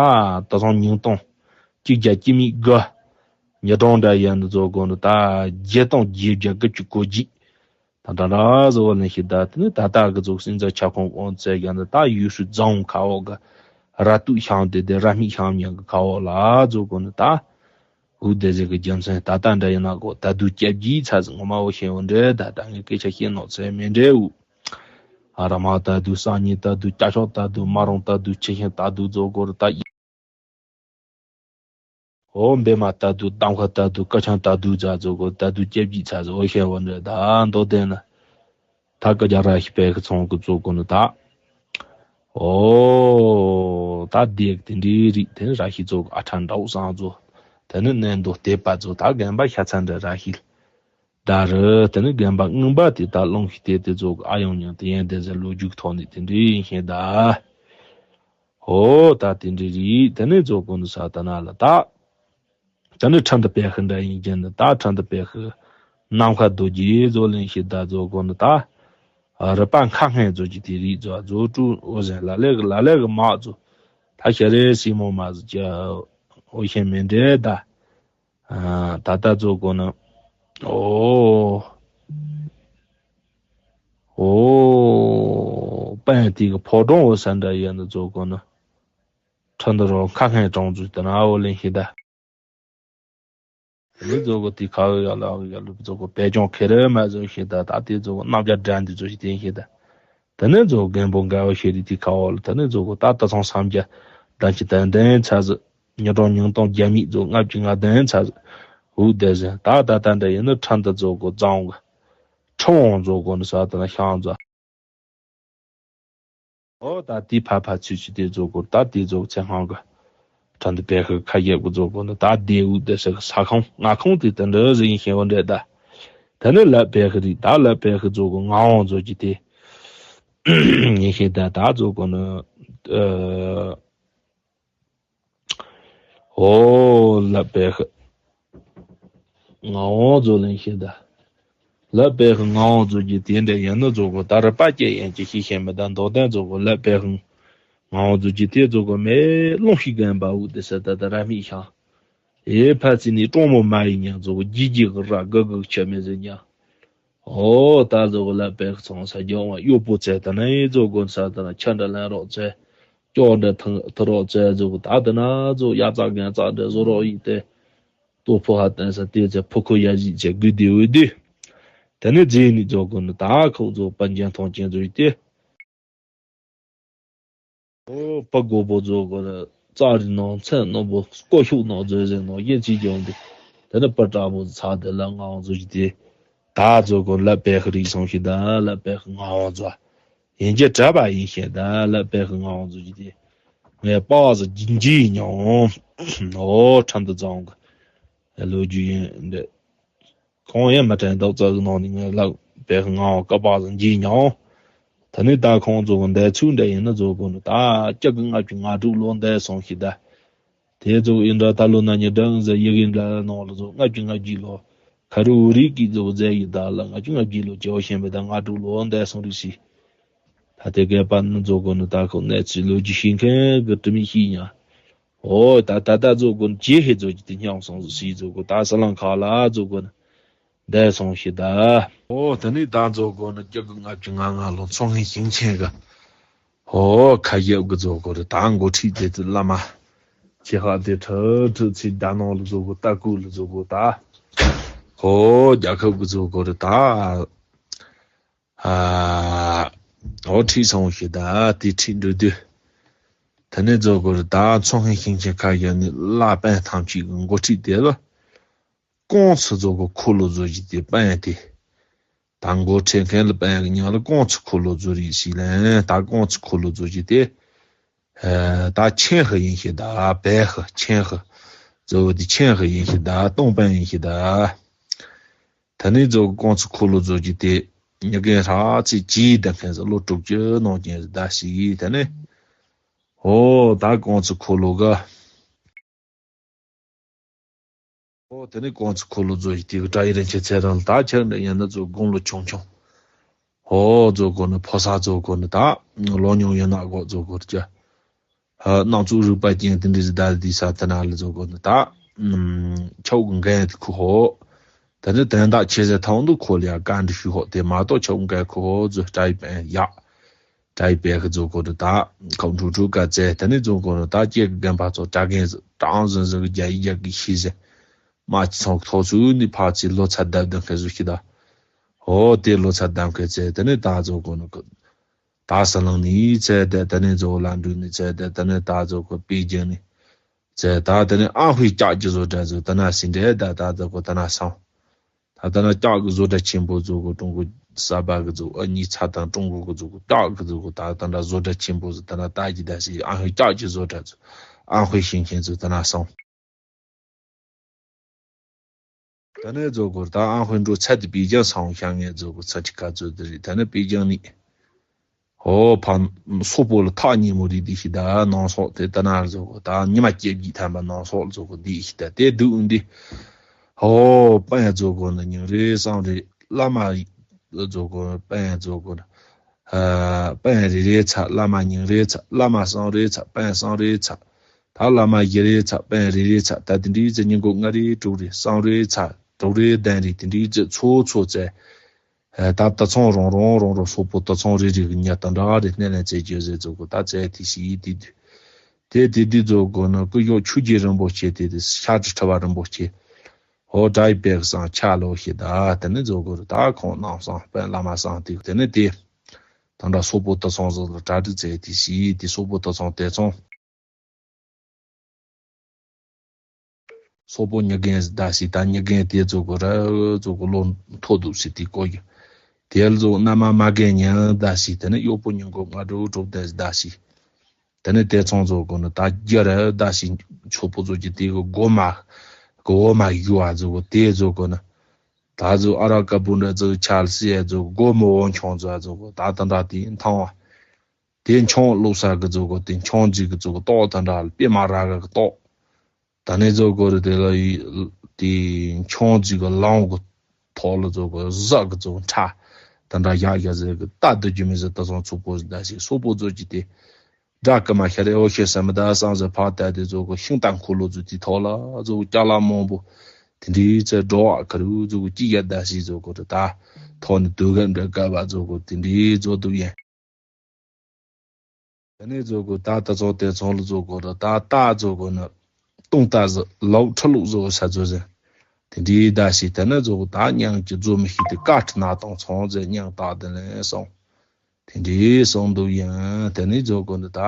ད་སང་ཉིས་སྟོང་གཅིག་བརྒྱ་གཅིག་མེད་དགུ། ཉིས་སྟོང་འདྲ་ཡན་དུ་རྫོགས་གོ་རུ་ད་བརྒྱད་སྟོང་བརྒྱད་བརྒྱ་དགུ་བཅུ་གོ་བརྒྱད། ད་ད་ར་བཟོ་བ་ལེན་ཞིག་ད་དེ་ནས་ད་ལྟ་གི་རྫོགས་སེམས་ཚ་ཁྱབ་ཁོངས་དབང་ཚད་ཀྱང་ད་ད་ཡུལ་ཤུལ་རྫོང་ཁ་འོག་གི་ར་སྟོད་ཤང་དེ་དེ་ར་སྨད་ཤང་མྱང་གི་ཁ་འོག་ལ་རྫོགས་གོ་ནི་ད། འུ་དེ་ཟེར་གི་རྒྱུ་མཚན་ད་ལྟ་འདྲ་ཡིན་ན་གོ་ད་དུ་སྐྱབས་ཀྱི་ཚ་ཟིག་ངོ་མ་འོ་ཤེས་འོ་འདྲེ་ད་ད་ངས་སྐད་ཆ་བཤད་ནོ་ཚེ་མེད་འདྲེ་འུ། ཨ་ར་མ་ད་དུ་སང་ཉིན་ད་དུ་སྐྱ་ཤོག་ད་དུ་མ་རུང་ད་དུ་ཆེ་ཤིང་ད་དུ་རྫོགས་གོ་རུ་ད་ཡིན། འོ་འབེ་མ་ད་དུ་གཏམ་ཁ་ད་དུ་ཀ་ཆང་ད་དུ་རྫ་རྫོགས་གོ་ད་དུ་སྐྱབས་ཀྱི་ཚ་ཟིག་འོ་ཤེས་འོ་འདྲེ་ད་མདོ་དེ་ན། ད་ཀ་རྒྱ་ར་ཤི་པའི་ཁ་ཚོང་གི་རྫོགས་གོ་ནི་ད། ཨོ། ད་དེ་དེ་འདྲའི་རིགས་དེ་ནི་ར་ཤི་ཚོ་གི་ཨ་ཕྲ་འདྲ་བོ་བཟང་ཚོ། དེ་ནི་གནས་མདོ་སྡེ་པ་ཚོ་ད་རྒན་པ་ཤ་ཚ་འདྲ་ར་ཤི་ད་རུ་དེ་ནི་རྒན་པ་རྔོན་པ་དེ་ད་རླུང་ཤི་དེ་དེ་ཚོ་གི་ཨ་ཡོང་ཉང་དེ་ཡན་དེ་ཟེར་ལོ་རྒྱུས་ཐོག་ནས་དེ་འདྲའི་ཡིན་ཤེས་ད། ཨོ་ད་དེ་འདྲའི་རིགས་དེ་ནི་ཚོ་གོ་ནི་ས་ད་ན་ལ་ད། ད་ནི་ཁྲི་འདི་དཔེ་ཤི་འདྲ་ཡིན་རྒྱུ་ནི་ད་ཁྲི་འདི་དཔེ་ཤི། ནམ་མཁའ་རྡོ་རྗེ་བཟོ་ལེན་ཤེས་ད་བཟོ་གོ་ནི་ད། རི་པ་མཁའ་སྔས་བཟོ་གི་དེ་རིགས་བཟོ་བཟོ་སྤྲུལ་འོ་ཟེར་ལ་ལས་གི་ལ་ལས་གི་མ་བཟོ། ད་ཤ་རེ་སྲིན་མོ་མ་བཟོ་ཀྱ། འོ་ཤེས་མེད་འདྲེ་ད། ད་ད་བཟོ་གོ་ནི། ཨོ། ཨོ། པན་དེ་གི་ཕོ་བྲང་འོ་ས་འདྲ་ཡོད་ནི་བཟོ་གོ་ནི། ཁྲི་འདི་རུ་མཁའ་སྔས་དྲངས་ཚུལ་དེ་ན་འོ་ལེན་ཤེས་ད། དེ་ནས་རྫོགས་གོ་དེ་ཁ་བའི་ཡ་ལ་ཡ་ལུ་རྫོགས་གོ་བེ་ཅོང་ཁེ་རེ་མ་བཟོ་ཤེས་ད་ད་དེ་རྫོགས་གོ་རྣམ་རྒྱལ་དགྲ་འདི་ཚོ་ཞིག་བསྟན་ཤེས་ད། དེ་ནས་རྫོགས་རྒན་པོ་འགའ་བ་ཤེས་རིག་དེ་ཁ་བ་ལ་དེ་ནས་རྫོགས་གོ་ད་ད་ཚང་སམ་རྒྱ་ད་ཅི་ད་འདན་ཚ་ཟི་ཉི་གྲོང་ཉིན་སྟོང་རྒྱ་མིག་རྫོགས་ལྔ་བཅུ་ང་འདན་ཚ་ཟི་འུ་དེ་ཟི་ད་ད་ད་འདྲ་ཡིན་ན་ཁྲི་འདི་རྫོགས་གོ་རྫོང་གི་ཁྲི་བོང་རྫོགས་གོ་ནི་ས་དེ་ན་ཤང་རྫོགས། ཨོ་ད་དེ་ཕ་ཕ་ཚུལ་ཚུལ་དེ་རྫོགས་གོ་ད་དེ་རྫོགས་ཚེ་སྔ་གི་ ཁྲ་འདི་བེ་ཤི་ཁ་རྒྱབ་ཀྱི་ཛོ་གོ་ནི་ད་དེ་འུ་དེ་ས་ས་ཁང་མངའ་ཁང་དེ་དེ་འདྲ་ཟིག་ཡིན་ཤེས་བ་འདྲ་ད། དེ་ནི་ལ་བེ་ཤི་རིགས་ད་ལ་བེ་ཤི་ཛོ་གོ་ངག་དབང་ཛོ་གི་དེ་ཡིན་ཤེས་ད་ད་ཛོ་གོ་ནི་ཨ། ཨོ་ལ་བེ་ཤི་ངག་དབང་ཛོ་ལེན་ཤེས་ད། ལ་བེ་ཤི་ངག་དབང་ཛོ་གི་དེ་འདྲ་ཡིན་ནི་ཛོ་གོ་ད་རི་པ་སྐྱེ་ཡན་གྱི་ཤེས་ཤེས་མི་ད་མདོ་དོན་ཛོ་གོ་ལ་བེ་ཤི་ངག་དབང་ཛོ་གི་དེ་ཛོ་གོ་མེ་ལོང་ཤི་གན་པ་འུ་དེ་ས་ད་ད་ར་མི་ཤང་། ཨེ་ཕ་ཚི་ནི་གྲོང་མོ་མ་ཡིན་ཉང་ཛོ་གོ་ཇི་ཇི་གི་ར་གི་གི་ཆ་མེ་ཟེར་ཉང་། ཨོ་ད་ཛོ་གོ་ལ་བེ་ཤི་ཚང་ས་ཇོ་བ་གཡོག་པོ་ཚེ་ད་ནི་ཛོ་གོ་ས་ད་ན་ཆ་འདྲ་ལན་རོགས་ཚེ། ཅོག་འདྲ་ཐང་ཐ་རོགས་ཚེ་ཛོ་གོ་ད་ད་ན་ཛོ་ཡ་ཙག་གན་ཙག་འདྲ་ཛོ་རོགས་ཡིན་ཏེ། ཏོ་ཕོ་ཧ་ཏན་ས་ཏེ་ཚེ་ཕོ་ཁོ་ཡ་ཞིག་ཚེ་གུ་དེ་འུ་དེ། ད་ནི་རྗེས་ནི་ཛོ་གོ་ནི་ད་ཁོག་ཛོ་པན་ཅན་ཐོང་ཅན་ཛོ་ཡི་ཏེ། ཨོ་པ་གོ་པོ་ཛོ་གོ་ནི་ཙག་རི་ནང་ཚན་ནོ་བོ་ཀོ་ཤུག་ནང་ཛོ་ཟེ་ནོ་ཡེ་ཅི་ཅོང་དེ། ད་ནི་པ་ཏྲ་བོ་ཚ་དེ་ལ་ངག་དབང་ཛོ་ཡི་ཏེ། ད་ཛོ་གོ་ལ་བེ་ཤི་རིགས་སོང་ཤི་ད་ལ་བེ་ཤི་ངག་དབང་ཛོ། ཡིན་གྱི་གྲྭ་པ་ཡིན་ཞེས་ད་ལ་བེ་ཤི་ངག་དབང་ཛོ་ཡི་ཏེ། ངས་པ་ཟ་ཇིན་ཇི་ཡིན་ཡང་། ཨོ་ཁྲམ་དུ་ཛང་གི་ལོ་རྒྱུས་ཡིན་འདི། ཁོང་ཡང་མི་དྲན་རྡོག་རྩ་གི་ནང་ནས་ངས་ལབ་པའི་ངའོ་ཀ་པ་ཟིན་གྱིས་མྱོང་། ད་ནི་ད་ཁོང་ཚོ་གི་འདས་ཚུལ་འདྲ་ཡིན་ན་ཚོ་གོ་ནི་ད་སྐྱབས་ཀྱི་ལྔ་བཅུ་ང་དྲུག་ལོ་འདས་སོང་ཞིག་ད། དེ་ཚོ་ཨིན་དྲ་ད་ལོ་ན་ཉི་སྦྲང་ཟེར་ཡི་གེ་འདྲ་ནང་ལ་ཚོ་ལྔ་བཅུ་ང་བརྒྱད་ལོ་ཁ་རུ་འུ་རིག་གི་ཚོ་མཛད་ཡི་ད་ལ་ལྔ་བཅུ་ང་བརྒྱད་ལོ་བྱེ་བ་ཤེས་པའི་ད་ང་དྲུག་ལོ་འདས་སོང་རིག་ཞིག་ད་དེ་གས་པ་ནི་ཚོ་གོ་ནི་ད་ཁོ་གནས་ཚུལ་ལོ་རྒྱུས་ཤེས་མཁན་གི་དྲི་མི་ཤེས་ཉ། ཨོ་ད་ད་ད་ཛོ་གོ་ཇེ་ཧེ་ཛོ་ཇི་དེ་སྙམ་སོང་ཟིག་ཟོ་གོ་ད་ས་ལང་ཁ་ལ་ཛོ་གོ་ན་བསྡད་སོང་ཞིག་ད། ཨོ་ད་ནི་ད་ཛོ་གོ་ན་སྐྱབས་ཀྱི་ལྔ་བཅུ་ང་ལྔ་ལོ་མཚོ་སྔོན་ཞིང་ཆེན་གི་ཨོ་ཁ་ཡབ་གི་ཛོ་གོ་རེ་ད་འགོ་ཁྲིད་དེ་དུ་བླ་མ་ཁྱེད་ཧ་དེ་ཁྲི་ཁྲི་ཚི་ད་ནང་ལ་ཛོ་གོ་ད་ཀུ་ལ་ཛོ་གོ་ད་ཨོ་རྒྱལ་ཁབ་གི་ཛོ་གོ་རེ་ད། ཨ། འོ་ཁྲིད་སོང་ཞིག་ད་དེ་ཁྲིད་འགྲོ་དུས། དེ་ནས་ཛོ་གོ་རེ་ད་མཚོ་སྔོན་ཞིང་ཆེན་ཁ་ཡ་ནི་བླ་དཔོན་ཐམས་ཅད་ཀྱི་འགོ་ཁྲིད་དེ་ལ། ཀོང་ཚུ་ཛོ་གོ་འཁོར་ལོ་ཛོ་ཞིག་དེ་དཔོན་དེ། ད་འགོ་ཁྲིད་མཁན་ལ་དཔོན་གྱི་མྱིང་ལ་ཀོང་ཚུ་འཁོར་ལོ་ཛོ་རེད་ཞིག་ལན་ད་ཀོང་ཚུ་འཁོར་ལོ་ཛོ་ཞིག་དེ། ཨ། ད་ཆེན་ཧི་ཡིན་ཞིག་ད་བལ་ཧི་ཆེན་ཧི། ཛོ་བོ་དེ་ཆེན་ཧི་ཡིན་ཞིག་ད་སྟོང་དཔོན་ཡིན་ཞིག་ད། ད་ནི་ཛོ་ཀོང་ཚུ་འཁོར་ལོ་ཛོ་ཞིག་དེ་ཉི་གེ་ཧྲ་ཚི་ཅི་ད་མཁན་ཟེར་ལོ་དྲུག་ཅུ་ནང་ཅན་ཟེར་ད་ཞིག་ད་ནི། ཨོ་ད་ཀོང་ཚུ་འཁོར་ལོ་ག་ཨོ་དེ་ནི་ཀོང་ཚུ་འཁོར་ལོ་ཛོ་ཞིག་དེ་གི་བཀྲ་ཡི་རིན་ཆེན་ཚེ་རིང་ལ་ད་ཁྱེད་འདྲ་ཡིན་ན་ཛོ་དགུང་ལོ་ཆུང་ཆུང་། ཨོ་ཛོ་གོ་ནི་ཕོ་ས་ཛོ་གོ་ནི་ད་ལོ་ཉུང་ཡིན་ན་གོ་ཛོ་གོ་རྒྱ། ཨ། སྣང་ཚུལ་རིག་པ་ཅན་དེ་འདྲའི་ཟི་ད་དེ་ས་དེ་ན་ལ་ཛོ་གོ་ནི་ད། ཨུམ། ཆོག་གི་འགན་དེ་ཁུ་ཧོ། དེ་ནི་དོན་དག་ཆེ་ཟེར་ཐང་དུ་ཁོ་ལ་ཡ་བཀའ་འདྲི་ཞུ་ཧོ་དེ་མ་གཏོགས་ཆོག་གི་འགན་ཁུ་ཧོ་ཛོ་བཀྲ་ཡི་པན་ཡག་བཀྲ་ཡི་པན་ཁི་ཛོ་གོ་ནི་ད། ཁོང་ཁྲུ་ཁྲུ་ཀ་ཙེ་དེ་ནི་ཛོ་གོ་ནི་ད་སྐྱེ་གི་རྒན་པ་ཚོ་གྲྭ་རྒན་ཟི་གྲང་ཟི་ཟི་གི་རྒྱ་ཡི་རྒྱ་གི་ཤི་ཟེར། མ་ཅི་ཚོང་གི་ཐོག་ཚུ་ནི་ཕ་ཚི་ལོ་ཚ་བདབ་བདབ་ཁི་ཟུ་ཤི་ད། ཨོ་དེ་ལོ་ཚ་བདམས་མཁན་ཚེ་དེ་ནས་ད་ཛོ་གོ་ནི་གི། ད་ས་ལང་ནི་ཚེ་དེ་དེ་ནས་ཛོ་ལ་འགྲུལ་ནི་ཚེ་དེ་དེ་ནས་ད་ཛོ་གོ་པེ་ཅིང་ནི། ཚེ་ད་དེ་ནས་ཨ་ཧུའི་ལྕགས་ཀྱི་བཟོ་གྲྭ་ཛོ་ད་ན་སི་འདྲེ་ད་ད་ཛོ་གོ་ད་ན་སང་། ད་ད་ན་ལྕགས་ཀྱི་བཟོ་གྲྭ་ཆེན་པོ་ཛོ་གོ་ཀྲུང་གོ་གསར་པ་གི་ཛོ་ཨ་ནི་ཚ་དང་ཀྲུང་གོ་གི་ཛོ་གོ་ལྕགས་གི་ཛོ་གོ་ད་ད་ན་བཟོ་གྲྭ་ཆེན་པོ་ཛོ་ད་ན་ད་ཀྱི་ད་སི་ཨ་ཧུའི་ལྕགས་ཀྱི་བཟོ་གྲྭ་ཛོ་ཨ་ཧུའི་ཞིང་ཆེན་ཛོ་ད་ན་སང་། ད་ནས་ཛོ་གོར་ད་ཨང་ཧོན་འགྲོ་ཚད་དེ་པེ་ཅང་སང་ཤང་ངས་ཛོ་གོ་ཚ་ཅི་ཁ་ཛོ་དེ་རེད། ད་ནས་པེ་ཅང་ནི་ཧོ་ཕ་སོག་པོ་ལ་ཐག་ཉེ་མོ་རེད་དེ་ཤི་ད་ནང་སོག་དེ་ད་ན་ཛོ་གོ་ད་ཉི་མ་སྐྱེ་བགྱིད་ཐམ་པ་ནང་སོག་ལ་ཛོ་གོ་དེ་ཤི་ད་དེ་དུག་འདི་ཧོ་པན་ཛོ་གོ་ནི་ཉིན་རེ་སང་རེ་བླ་མ་ལ་ཛོ་གོ་པན་ཛོ་གོ་ནི་ཨ་པན་རེ་རེ་ཚ་བླ་མ་ཉིན་རེ་ཚ་བླ་མ་སང་རེ་ཚ་པན་སང་རེ་ཚ། ད་བླ་མ་བཞི་རེ་ཚ་པན་རེ་རེ་ཚ་ད་དེ་འདྲའི་ཚེ་ཉིན་གུང་ལྔ་རེ་དྲུག་རེ་སང་རེ་ཚ་དྲུག་རེ་བདུན་རེ་དེ་འདྲའི་ཚེ་ཚོ་ཚོ་ཚེ། ད་ད་ཚང་རོང་རོང་རོང་རོང་སོག་པོ་ད་ཚང་རེ་རེ་གི་ཉ་ད་འདྲ་རེ་སྣེ་ལེན་ཚེ་བརྗོད་ཟེར་ཚོ་གོ་ད་ཚེ་དེ་ཤི་དེ་དུས། དེ་དེ་དུས་ཚོ་གོ་ན་ཀུ་ཡོག་ཆུ་རྗེ་རིན་པོ་ཆེ་དེ་དེ་ཤ་དྲི་ཁྲ་བ་རིན་པོ་ཆེ། ཧོ་དྲ་ཡི་པེག་སང་ཆ་ལོ་ཤི་ད་དེ་ནི་ཚོ་གོ་རུ་ད་ཁོང་ནང་སང་པན་བླ་མ་སང་དེ་དེ་ནི་དེ། ད་འདྲ་སོག་པོ་ད་ཚང་ཟོ་ལ་གྲ་སྒྲིག་ཚེ་དེ་ཤི་དེ་སོག་པོ་ད་ཚང་དེ་ཚང་། སོག་པོ་ཉི་རྒན་ཟི་ད་སི་ད་ཉི་རྒན་དེ་ཚོ་གོ་ར་ཚོ་གོ་ལོ་མཐོ་འདུག་སི་དེ་གོ་ཡོད། དེ་ལ་ཚོ་མནའ་མ་མ་རྒན་ཉན་ད་སི་དེ་ནི་གཡོག་པོ་ཉིན་གོ་ང་འགྲོ་གྲོགས་དེ་ཟི་ད་སི། དེ་ནས་དེ་ཚང་ཚོ་གོ་ནི་ད་རྒྱ་ར་ད་ཞིག་ཆོ་པོ་ཚོ་གི་དེ་གི་སྒོ་མ་གི་འོ་མ་ཡུ་བ་ཚོ་གོ་དེ་ཚོ་གོ་ནི་ད་ཚོ་ཨ་ར་ཀ་པུ་འདྲ་ཚོ་ཆལ་སི་ཡ་ཚོ་སྒོ་མོ་འོ་ཆང་ཚོ་ཚོ་གོ་ད་ད་འདྲ་དེ་འཐང་བ། དེ་ཆང་བླུགས་ས་གི་ཚོ་གོ་དེ་ཆང་ཟིག་གི་ཚོ་གོ་ཏོག་ད་འདྲ་པེ་མ་ར་ག་གི་ཏོག་ད་ནས་ཚོ་གོ་རི་དེ་ལ་ཡི་དེ་ཆང་ཟིག་གི་ལང་གི་ཐོག་ལ་ཚོ་གོ་ཟག་གི་ཚོ་ཁྲ་ད་འདྲ་ཡག་ཡག་ཟེར་གི་ད་དུ་རྒྱུ་མི་ཟེར་ད་སོང་ཚུགས་པོ་ཟེར་ད་ཞིག་སོག་པོ་ཚོ་གི་དེ་སྒྲ་ཀི་མ་ཤ་རེ་འོ་ཤེ་ས་མི་ད་སང་ཟེར་ཕག་ད་དེ་ཚོ་གོ་ཤིང་རྟ་འཁོར་ལོ་ཚོ་དེ་ཐོག་ལ་ཚོ་གོ་ཅ་ལག་མང་པོ་དེ་འདྲའི་ཚེ་འགྲོ་བ་ཁ་རུ་ཚོ་གོ་ཅི་ཡ་ད་ཞིག་ཚོ་གོ་རི་ད་ཐོག་ནས་དུས་ག་འདྲ་དཀའ་བ་ཚོ་གོ་དེ་འདྲའི་ཚོ་དུ་ཡན། དེ་ནས་ཚོ་གོ་ད་ད་ཚོ་དེ་ཚོ་ལ་ཚོ་གོ་རི་ད་ད་ཚོ་གོ་ནི་ཏུང་ད་ཟི་ལོག་ཁྲི་ལུག་ཚོ་ས་ཚོ་ཟེར། དེ་འདྲའི་ད་ཞིག་དེ་ནས་ཚོ་གོ་ད་མྱང་ཅི་ཚོ་མི་ཤི་དེ་ཀ་ཁྲི་ན་དང་ཚོང་ཟེར་མྱང་ད་དེ་ལས་སོང་། དེ་འདྲའི་སོང་འདུག་ཡང་དེ་ནས་ཚོ་གོ་ནི་ད།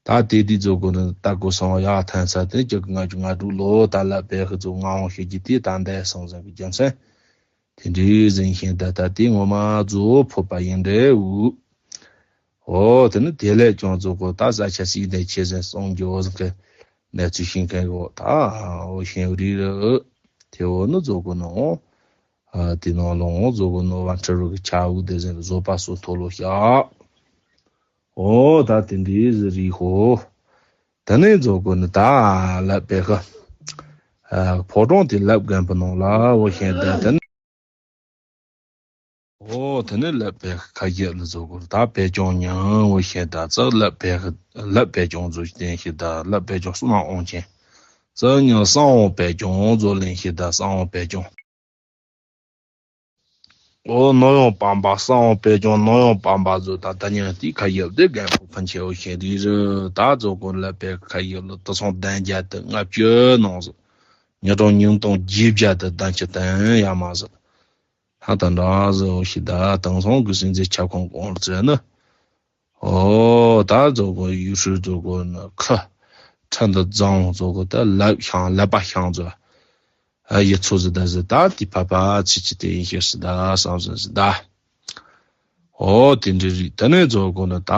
ད་དེ་དུས་ཚོ་གོ་ནི་ད་གོ་སོང་ཡག་ཐན་ས་དེ་ཅག་ང་ཅུ་ང་དྲུག་ལོ་ད་ལ་པའི་ཧི་ཚོ་ང་འོང་ཤེས་ཀྱི་དེ་ད་འདས་སོང་ཟེར་གི་རྒྱུ་མཚན། དེ་འདྲའི་ཟིན་ཤེས་ད་ད་དེ་ངོ་མ་རྫོ་ཕོད་པ་ཡིན་འདྲའི་འུ། འོ་དེ་ནི་དེ་ལས་ཀྱང་ཚོ་གོ་ད་ས་ཆ་སྲིད་དེ་ཆེ་ཟིན་སོང་རྒྱུ་འོ་ཟིན་གི་གནས་ཚུལ་ཤིང་མཁན་གོ་ད་འོ་ཤེས་རི་རི་དེ་འོ་ནི་ཚོ་གོ་ནི་འོ། དེ་ནང་ལོང་འོ་ཚོ་གོ་ནི་བ་འཁྲི་རུ་གི་ཆ་འུ་དེ་ཟིན་བཟོ་པ་སོ་ཐོ་ལོ་ཤ། འོ་ད་དེ་འདྲའི་ཟི་རི་ཧོ། ད་ནས་རྫོགས་དགོས་ནི་ད་ལབ་པའི་ཁ། ཕོ་བྲང་དེ་ལབ་རྒན་པོ་ནང་ལ་འོ་ཤེས་ད་ད་ནི། འོ་ད་ནི་ལབ་པའི་ཁ་ཡིད་ལ་རྫོགས་དགོས་ད་བེ་ཅོང་ཉང་འོ་ཤེས་ད་ཙག་ལབ་པའི་ཁ་ལབ་བེ་ཅོང་རྫོགས་ཤེས་ད་ལབ་བེ་ཅོང་སུ་མ་འོང་ཆེན། ཙག་ཉང་སང་འོང་བེ་ཅོང་རྫོགས་ལེན་ཤེས་ད་སང་འོང་བེ་ཅོང་། འོ་ནོ་ཡོང་པམ་པ་སང་འོང་པེ་ཅོང་ནོ་ཡོང་པམ་པ་ཟོ་ད་ད་ཉང་ཏི་ཁ་ཡབ་དེ་རྒན་པོ་ཕན་ཆེ་འོ་ཤེས་རི་རི་ད་ཛོ་གོ་ལ་པེ་ཁ་ཡབ་ལ་ད་སོང་བདུན་བརྒྱ་དང་ལྔ་བཅུ་ནང་ཟོ་ཉི་གྲངས་ཉིས་སྟོང་བརྒྱད་བརྒྱ་དང་བདུན་ཅུ་དང་ཡ་མ་ཟོ་ཧ་ད་འདྲ་ཟོ་འོ་ཤེས་ད་དང་སོང་གི་སྲིད་འཛིན་ཁྱབ་ཁོངས་གོང་ལ་ཙེ་ནི། ཨོ་ད་རྫོགས་གོ་ཡུལ་ཧྲུལ་རྫོགས་གོ་ནི་ཁ་ཁྲ་འདི་རྫོང་རྫོགས་གོ་ད་ལབ་ཤང་ལབ་པ་ཤང་རྫོགས་ཨ་ཡི་ཚོ་ཟི་ད་ཟི་ད་དི་ཕ་ཕ་ཚི་ཚི་དེ་ཡིན་ཤེས་སི་ད་བསམ་སི་ཟི་ད། ཨོ་དེ་འདྲི་རིགས་ད་ནས་རྫོགས་གོ་ནི་ད་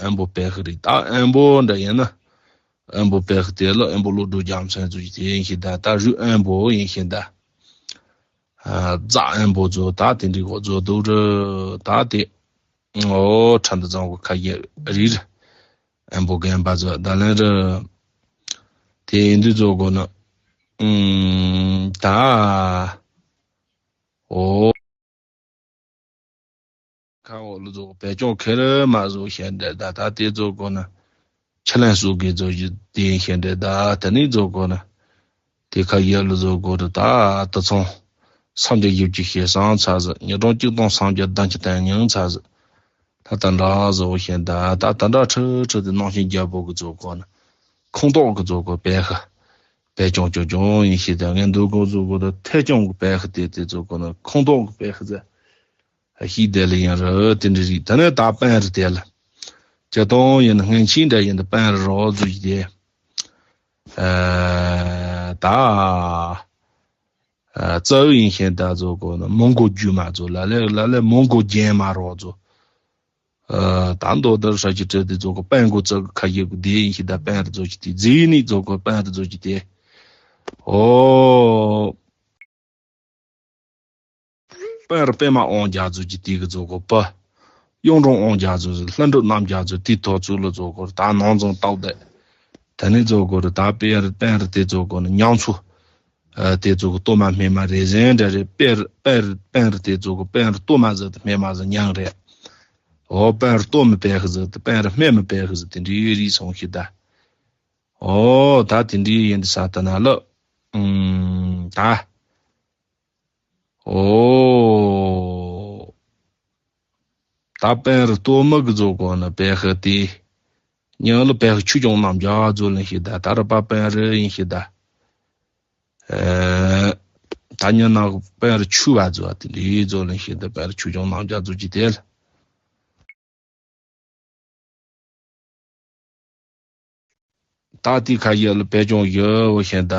ཨན་པོ་པེ་ཧི་རིགས་ད་ཨན་པོ་འདྲ་ཡིན་ན་ཨན་པོ་པེ་ཧི་དེ་ལ་ཨན་པོ་ལོ་འགྲོ་རྒྱ་མཚན་ཚོ་ཡི་དེ་ཡིན་ཤེས་ད་ད་རུ་ཨན་པོ་ཡིན་ཤེས་ད། རྫ་ཨན་པོ་ཚོ་ད་དེ་འདྲི་གོ་ཚོ་དུ་རུ་ད་དེ། ཨོ་ཁྲ་འདི་ཚང་གོ་ཁ་ཡེ་རིར་ཨན་པོ་རྒན་པ་ཚོ་ད་ལན་རི་དེ་ཡིན་དུས་ཚོ་གོ་ན་ཨུམ་ད་ཨོ་ཁ་འོ་ལུ་ཚོ་བེ་ཅོང་ཁེ་རི་མ་ཚོ་ཤེས་འདྲ་ད་ད་དེ་ཚོ་གོ་ན་ཆ་ལན་སུ་གི་ཚོ་ཡི་དེ་ཤེས་འདྲ་ད་ད་ནི་ཚོ་གོ་ན། དེ་ཁ་ཡ་ལུ་ཟོ་གོ་རུ་ད་ད་ཚོང་། སངས་རྒྱས་ཡུལ་གྱི་ཞེ་སང་ཚ་ཟི་ཉིས་སྟོང་གཅིག་སྟོང་སངས་རྒྱས་བདག་གི་དན་ཉིང་ཚ་ཟི། ད་ད་འདྲ་ཟོ་ཤེས་ད་ད་ད་འདྲ་ཁྲི་ཁྲི་དེ་ནང་བཞིན་རྒྱལ་པོ་གི་ཚོ་གོ་ན། ཁོང་ཏོག་གི་ཚོ་གོ་པེ་ཧ། པེ་ཅོང་ཅོ་ཅོང་ཡིན་ཤེས་ད་ངས་འདུག་གོ་ཚོ་གོ་ད་ཐེ་ཅོང་གི་པེ་ཧ་དེ་དེ་ཚོ་གོ་ན་ཁོང་ཏོག་གི་པེ་ཧ་ཟེ། ཧ་ཤི་དེ་ལ་ཡང་རུ་དེ་འདྲ་རིགས་ད་ནས་ད་པན་རི་དེ་ལ། ཅེ་སྟོང་ཡིན་སྔན་ཆིན་འདྲ་ཡིན་ད་པན་རི་རོ་ཟུ་ཡི་དེ། ཨ་ད། ཨ་རྩ་བའི་ཡིན་ཤེས་ད་ཚོ་གོ་ན་མོང་གོ་རྒྱུད་མ་ཚོ་ལ་ལས་ལ་ལས་མོང་གོ་རྒྱན་མ་རོ་ཚོ། ཨ་ད་མདོ་དར་ཧྲ་ཅི་བྲལ་དེ་ཚོ་གོ་པན་གོ་རྩ་གི་ཁ་ཡེ་གོ་དེ་ཡིན་ཤེས་ད་པན་རི་ཚོ་ཅི་དེ་རྫི་ནི་ཚོ་གོ་པན་རི་ཚོ་ཅི་དེ། ཨོ། པན་རི་པད་མ་དབང་རྒྱ་མཚོ་གི་དུས་ཀྱི་རྫོགས་སྐོར་པ། གཡུང་དྲུང་དབང་རྒྱ་མཚོ་ལྷུན་གྲུབ་རྣམ་རྒྱལ་མཚོ་དུས་ཐོག་ཚུལ་ལ་རྫོགས་སྐོར་ད་ནང་ཚང་སྟག་བདེ། ད་ནི་རྫོགས་སྐོར་ད་པན་རི་པན་རི་དེ་རྫོགས་སྐོར་ནི་ཉང་ཚོ། ཨ་དེ་རྫོགས་སྐོར་སྟོད་མ་སྨད་མ་རེ་ཟན་འདྲ་རེ་པན་རི་པན་རི་པན་རི་དེ་རྫོགས་སྐོར་པན་རི་སྟོད་མ་ཟེར་ཏེ་སྨད་མ་ཟེར་ཉང་རེད། འོ་པན་རི་སྟོད་མ་པན་ཧི་ཟེར་ཏེ་པན་རི་སྨད་མ་པན་ཧི་ཟེར་ཏེ་འདྲི་རིགས་སོང་ཤི་ད། འོ་ད་དེ་འདྲི་ཡིན་ཏེ་ས་ད་ན་ལ། ཨུམ་ད། ཨོ། ད་པན་རི་སྟོད་མ་གི་རྫོགས་སྐོར་ན་པེ་ཧི་དེ། ཉང་ལ་པེ་ཧི་ཆུ་སྐྱོང་རྣམ་རྒྱལ་རྫོགས་ལེན་ཤེས་ད་ད་རི་པ་པན་རི་ཡིན་ཤེས་ད། ཨེ། ད་ཉང་ན་པན་རི་ཆུ་བ་རྫོགས་དེ་འདྲའི་རྫོགས་ལེན་ཤེས་ད་པན་རི་ཆུ་སྐྱོང་རྣམ་རྒྱལ་རྫོགས་ཀྱི་དེ་ལ། ད་དེ་ཁ་ཡ་ལ་བེ་ཅོང་ཡོད་བོ་ཤེས་ད།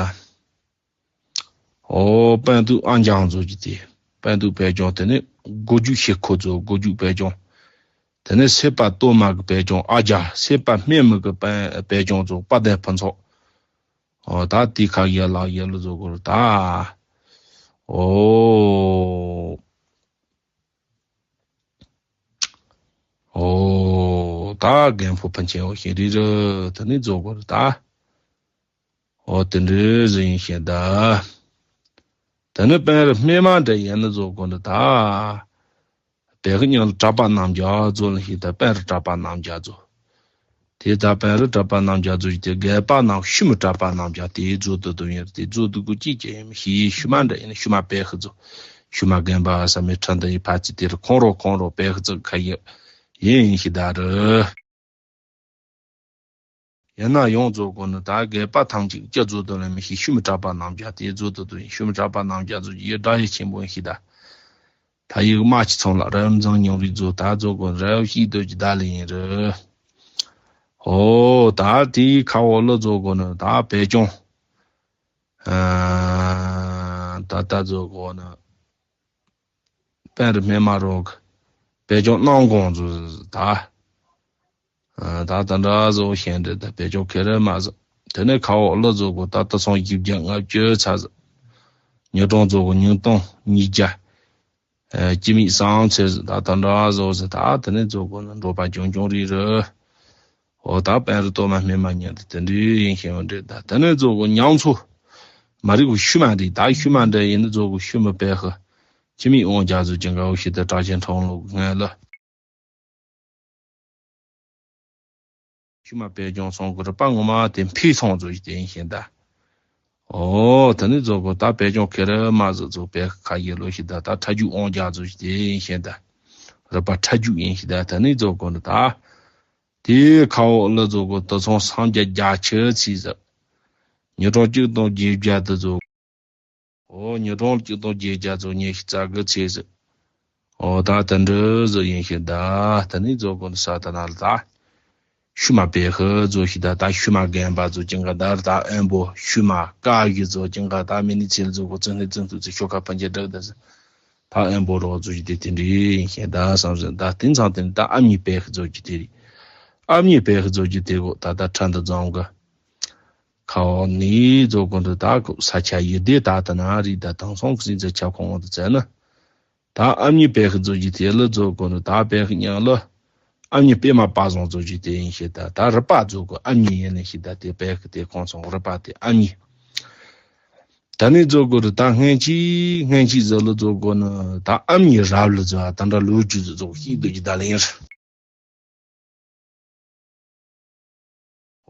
ཨོ་པན་ཏུ་ཨ་འཇང་ཚོ་གི་དེ། པན་ཏུ་བེ་ཅོང་དེ་ནི་སྒོ་རྒྱུག་ཤེས་ཁོ་ཚོ་སྒོ་རྒྱུག་བེ་ཅོང་། དེ་ནས་སྲེད་པ་གཏོར་མ་གི་བེ་ཅོང་ཨ་རྒྱ། སྲེད་པ་སྨད་མི་གི་བེ་ཅོང་ཚོ་དཔལ་ལྡན་ཕུན་ཚོགས། ཨོ་ད་དེ་ཁ་ཡར་ལག་ཡར་ལ་བཟོ་དགོས་རེད་ད། ཨོ། ཨོ་ད་རྒན་ཕོ་ཕན་ཆེན་འོ་ཤེས་རེད་རེད། དེ་ནས་བཟོ་དགོས་རེད་ད། ཨོ་དེ་འདྲའི་ཟིན་ཤེས་ད། དེ་ནས་དཔལ་རི་སྨད་མ་འདྲ་ཡིན་ན་བཟོ་དགོས་རེད་ད། བེ་ཁི་ཉག་ལ་གྲྭ་པ་རྣམས་ཀྱང་བཟོ་ལ་ཤེས་ད། དཔལ་རི་གྲྭ་པ་རྣམས་ཀྱང་བཟོ། དེ་ད་དཔལ་རི་གྲྭ་པ་རྣམས་ཀྱང་བཟོ་ཞིག་དེ་རྒས་པ་རྣམས་ཤུལ་མི་གྲྭ་པ་རྣམས་ཀྱང་དེ་བཟོ་དུ་དུ་ཡིན་རེད། དེ་བཟོ་དུ་དགོས་ཅི་ཅི་ཡིན་མི་ཤེས། ཤུལ་མ་འདྲ་ཡིན་ན་ཤུལ་མ་བེ་ཁི་བཟོ། ཤུལ་མ་རྒན་པ་ས་མི་ཁྲ་འདི་ཡི་ཕ་ཚི་དེ་རུ་ཁོང་རོ་ཁོང་རོ་བེ་ཁི་བཙུགས་ཁ་ཡི་ཡིན་ཡིན་ཤི་ད་རུ། ཡིན་ན་ཡང་བཟོ་དགོས་ནི་ད་རྒས་པ་ཐམས་ཅད་ཀྱི་བཟོ་དུ་ལ་མི་ཤེས། ཤུལ་མི་གྲྭ་པ་རྣམས་ཀྱང་དེ་བཟོ་དུ་དུ་ཡིན། ཤུལ་མི་གྲྭ་པ་རྣམས་ཀྱང་བཟོ་ཡི་དགྲ་ཡི་ཆེན་པོ་ཡིན་ཤི་ད། ད་ཡིག་དམར་གྱི་ཚོང་ལ་རབ་འཛིང་ཉུང་རིགས་བཟོ་ད་བཟོ་དགོས་རབ་ཤིག་དུ་ཀྱི་ད་ལ་ཡིན་རུ། ཨོ་ད་དེའི་ཁ་འོག་ལ་བཟོ་དགོས་ནི་ད་བེ་ཅོང་། ཨ་ད་ད་བཟོ་དགོས་ནི། དཔལ་རི་སྨད་མ་རོག་བེ་ཅོང་སྣང་དགོང་བཟོ་ད། ཨ་ད་ད་འདྲ་བཟོ་ཤེས་འདྲ་ད་བེ་ཅོང་ཁེ་རེ་མ་བཟོ། དེ་ནས་ཁ་འོག་ལ་བཟོ་དགོས་ད་ད་སོང་བཞི་བརྒྱ་ལྔ་བཅུ་ཚ་བཟོ། ཉིས་སྟོང་བཟོ་དགོས་ཉིས་སྟོང་ཉིས་བརྒྱ། ཨ་སྤྱི་མིག་སང་ཚེ་བཟོ་ད་ད་འདྲ་བཟོ་ཟེར་ད། དེ་ནས་བཟོ་དགོས་ན་འགྲོ་པ་ཆུང་ཆུང་རིགས་རུ། འོ་ད་དཔལ་རི་གཏོར་མ་སྨིན་མ་ཉན་དེ་དེ་འདྲའི་ཡིན་ཤེས་འདྲ་ད། དེ་ནས་བཟོ་དགོས་ཉང་ཚུ་མ་རིག་པའི་ཤུལ་མ་འདི་ད་ཤུལ་མ་འདྲ་ཡིན་ན་བཟོ་དགོས་ཤུལ་མ་བེ་ཁི། སྤྱི་མིག་དབང་རྒྱ་མཚོ་ཅན་ག་འོ་ཤི་ད་གྲགས་ཅན་ཁྲོམ་ལུགས་ངན་ལ། ཤུལ་མ་བེ་ཅོང་སོང་གི་རུ་པ་ངོ་མ་དེ་འཕེལ་སོང་བཟོ་ཞིག་དེ་ཡིན་ཤེས་ད། ཨོ་ད་ནི་བཟོ་དགོས་ད་བེ་ཅོང་ཁེ་རེ་མ་བཟོ་བཟོ་བེ་ཁ་ཡི་ལོ་ཞིག་ད་ད་ཁྲ་རྒྱུག་དབང་རྒྱ་མཚོ་ཞིག་དེ་ཡིན་ཤེས་ད། རུ་པ་ཁྲ་རྒྱུག་ཡིན་ཞིག་ད། ད་ནི་བཟོ་དགོས་ནི་ད། དེའི་ཁ་འོག་ལ་བཟོ་དགོས་ད་སོང་སངས་རྒྱས་རྒྱ་ཆེ་ཚིག་ཟེར། ཉིས་སྟོང་གཅིག་སྟོང་བརྒྱད་བརྒྱ་དུ་བཟོ། ཨོ་ཉིས་སྟོང་གཅིག་སྟོང་བརྒྱད་བརྒྱ་ཚོ་ཉི་ཤུ་རྩ་དགུ་ཚེས་ཟེར། ཨོ་ད་དེ་འདྲ་བཟོ་ཡིན་ཤེས་ད། ད་ནི་བཟོ་དགོས་ནི་ས་ད་ན་ལ་ད། ཤུལ་མ་བེ་ཁི་བཟོ་ཞིག་ད། ད་ཤུལ་མ་རྒན་པ་བཟོ་ཅིང་ག་ད་ར་ད་ཨན་པོ་ཤུལ་མ་ཀ་གི་བཟོ་ཅིང་ག་ད་མི་ནི་ཚིལ་བཟོ་གོ་ཙི་ནི་ཙི་ཏུ་ཙི་ཤོ་ཁ་ཕན་ཆད་དྲག་ད་ཟེར། ད་ཨན་པོ་རོགས་བཟོ་ཞིག་དེ་དེ་འདྲ་ཡིན་ཤེས་ད་བསམ་ཟེར། ད་དེ་ཚང་དེ་ནི་ད་ཨ་མྱེས་བེ་ཁི་བཟོ་རྒྱུ་དེ་རེད། ཨ་མྱེས་བེ་ཁི་བཟོ་རྒྱུ་དེ་གོ་ད་ད་ཁྲ་འདི་རྫོང་གི་ཁ་འོག་ནི་བཟོ་དགོས་འདུག་ད་ས་ཆ་ཡི་དེ་ད་ད་ན་རི་ད་དང་སོང་གི་སྲིད་འཛིན་ཁྱབ་ཁོངས་འོང་དུ་བཙལ་ན། ད་ཨ་མྱེས་བེ་ཁི་བཟོ་རྒྱུ་དེ་ལ་བཟོ་དགོས་འདུག་ད་བེ་ཁི་མཉམ་ལ་ཨ་མྱེས་པད་མ་པ་བཟང་བཟོ་རྒྱུ་དེ་ཡིན་ཤེས་ད། ད་རི་པ་བཟོ་དགོས་ཨ་མྱེས་ཡིན་ནི་ཤེས་ད། དེ་བེ་ཁི་དེ་ཁོང་ཚོ་རི་པ་དེ་ཨ་མྱེས། ད་ནི་བཟོ་དགོས་རེད་ད། སྔན་ཆད་སྔན་ཆད་བཟོ་ལ་བཟོ་དགོས་ནི་ད་ཨ་མྱེས་རབ་ལ་བཟོ་ད་འདྲ་ལོ་རྒྱུས་བཟོ་ཤེས་འདུག་གི་ད་ལ་ཡིན་རེད།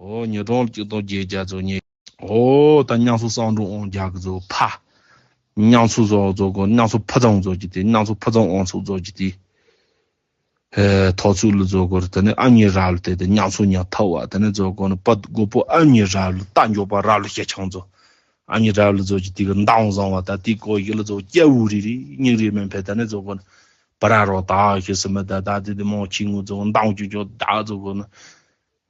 ཨོ་ཉིས་སྟོང་གཅིག་སྟོང་བརྒྱད་བརྒྱ་ཚོ་ཉེ། ཨོ་ད་ཉང་སུ་གསང་འབྲུག་དབང་རྒྱལ་གི་ཚོ་ཕ། ཉང་སུ་བཟོ་བཟོ་གོ་ཉང་སུ་ཕུ་ཚང་བཟོ་གི་དེ་ཉང་སུ་ཕུ་ཚང་དབང་ཚོགས་བཟོ་གི་དེ། ཨེ་ཐོག་ཚུགས་ལ་བཟོ་གོ་རེད། དེ་ནས་ཨ་མྱེས་རབ་ལ་དེ་དེ་ཉང་སུ་ཉང་ཐག་བ་དེ་ནས་བཟོ་གོ་ནི་པ་དགོ་པོ་ཨ་མྱེས་རབ་ལ་རྟ་མགྱོགས་པ་རབ་ལ་ཞེ་ཆང་བཟོ། ཨ་མྱེས་རབ་ལ་བཟོ་གི་དེ་གི་མདའ་བཟང་བ་ད་དེ་གོ་ཡི་ལ་བཟོ་སྐྱ་བོ་རི་རི་སྙིང་རི་མེད་ཕེ་དེ་ནས་བཟོ་གོ་ནི། པ་ར་རོ་ད་ཤི་སི་མི་ད་ད་དེ་དེ་མོ་ཆི་ངུ་ཚོ་མདང་ཅུ་ཅོ་ད་ཚོ་གོ་ནི།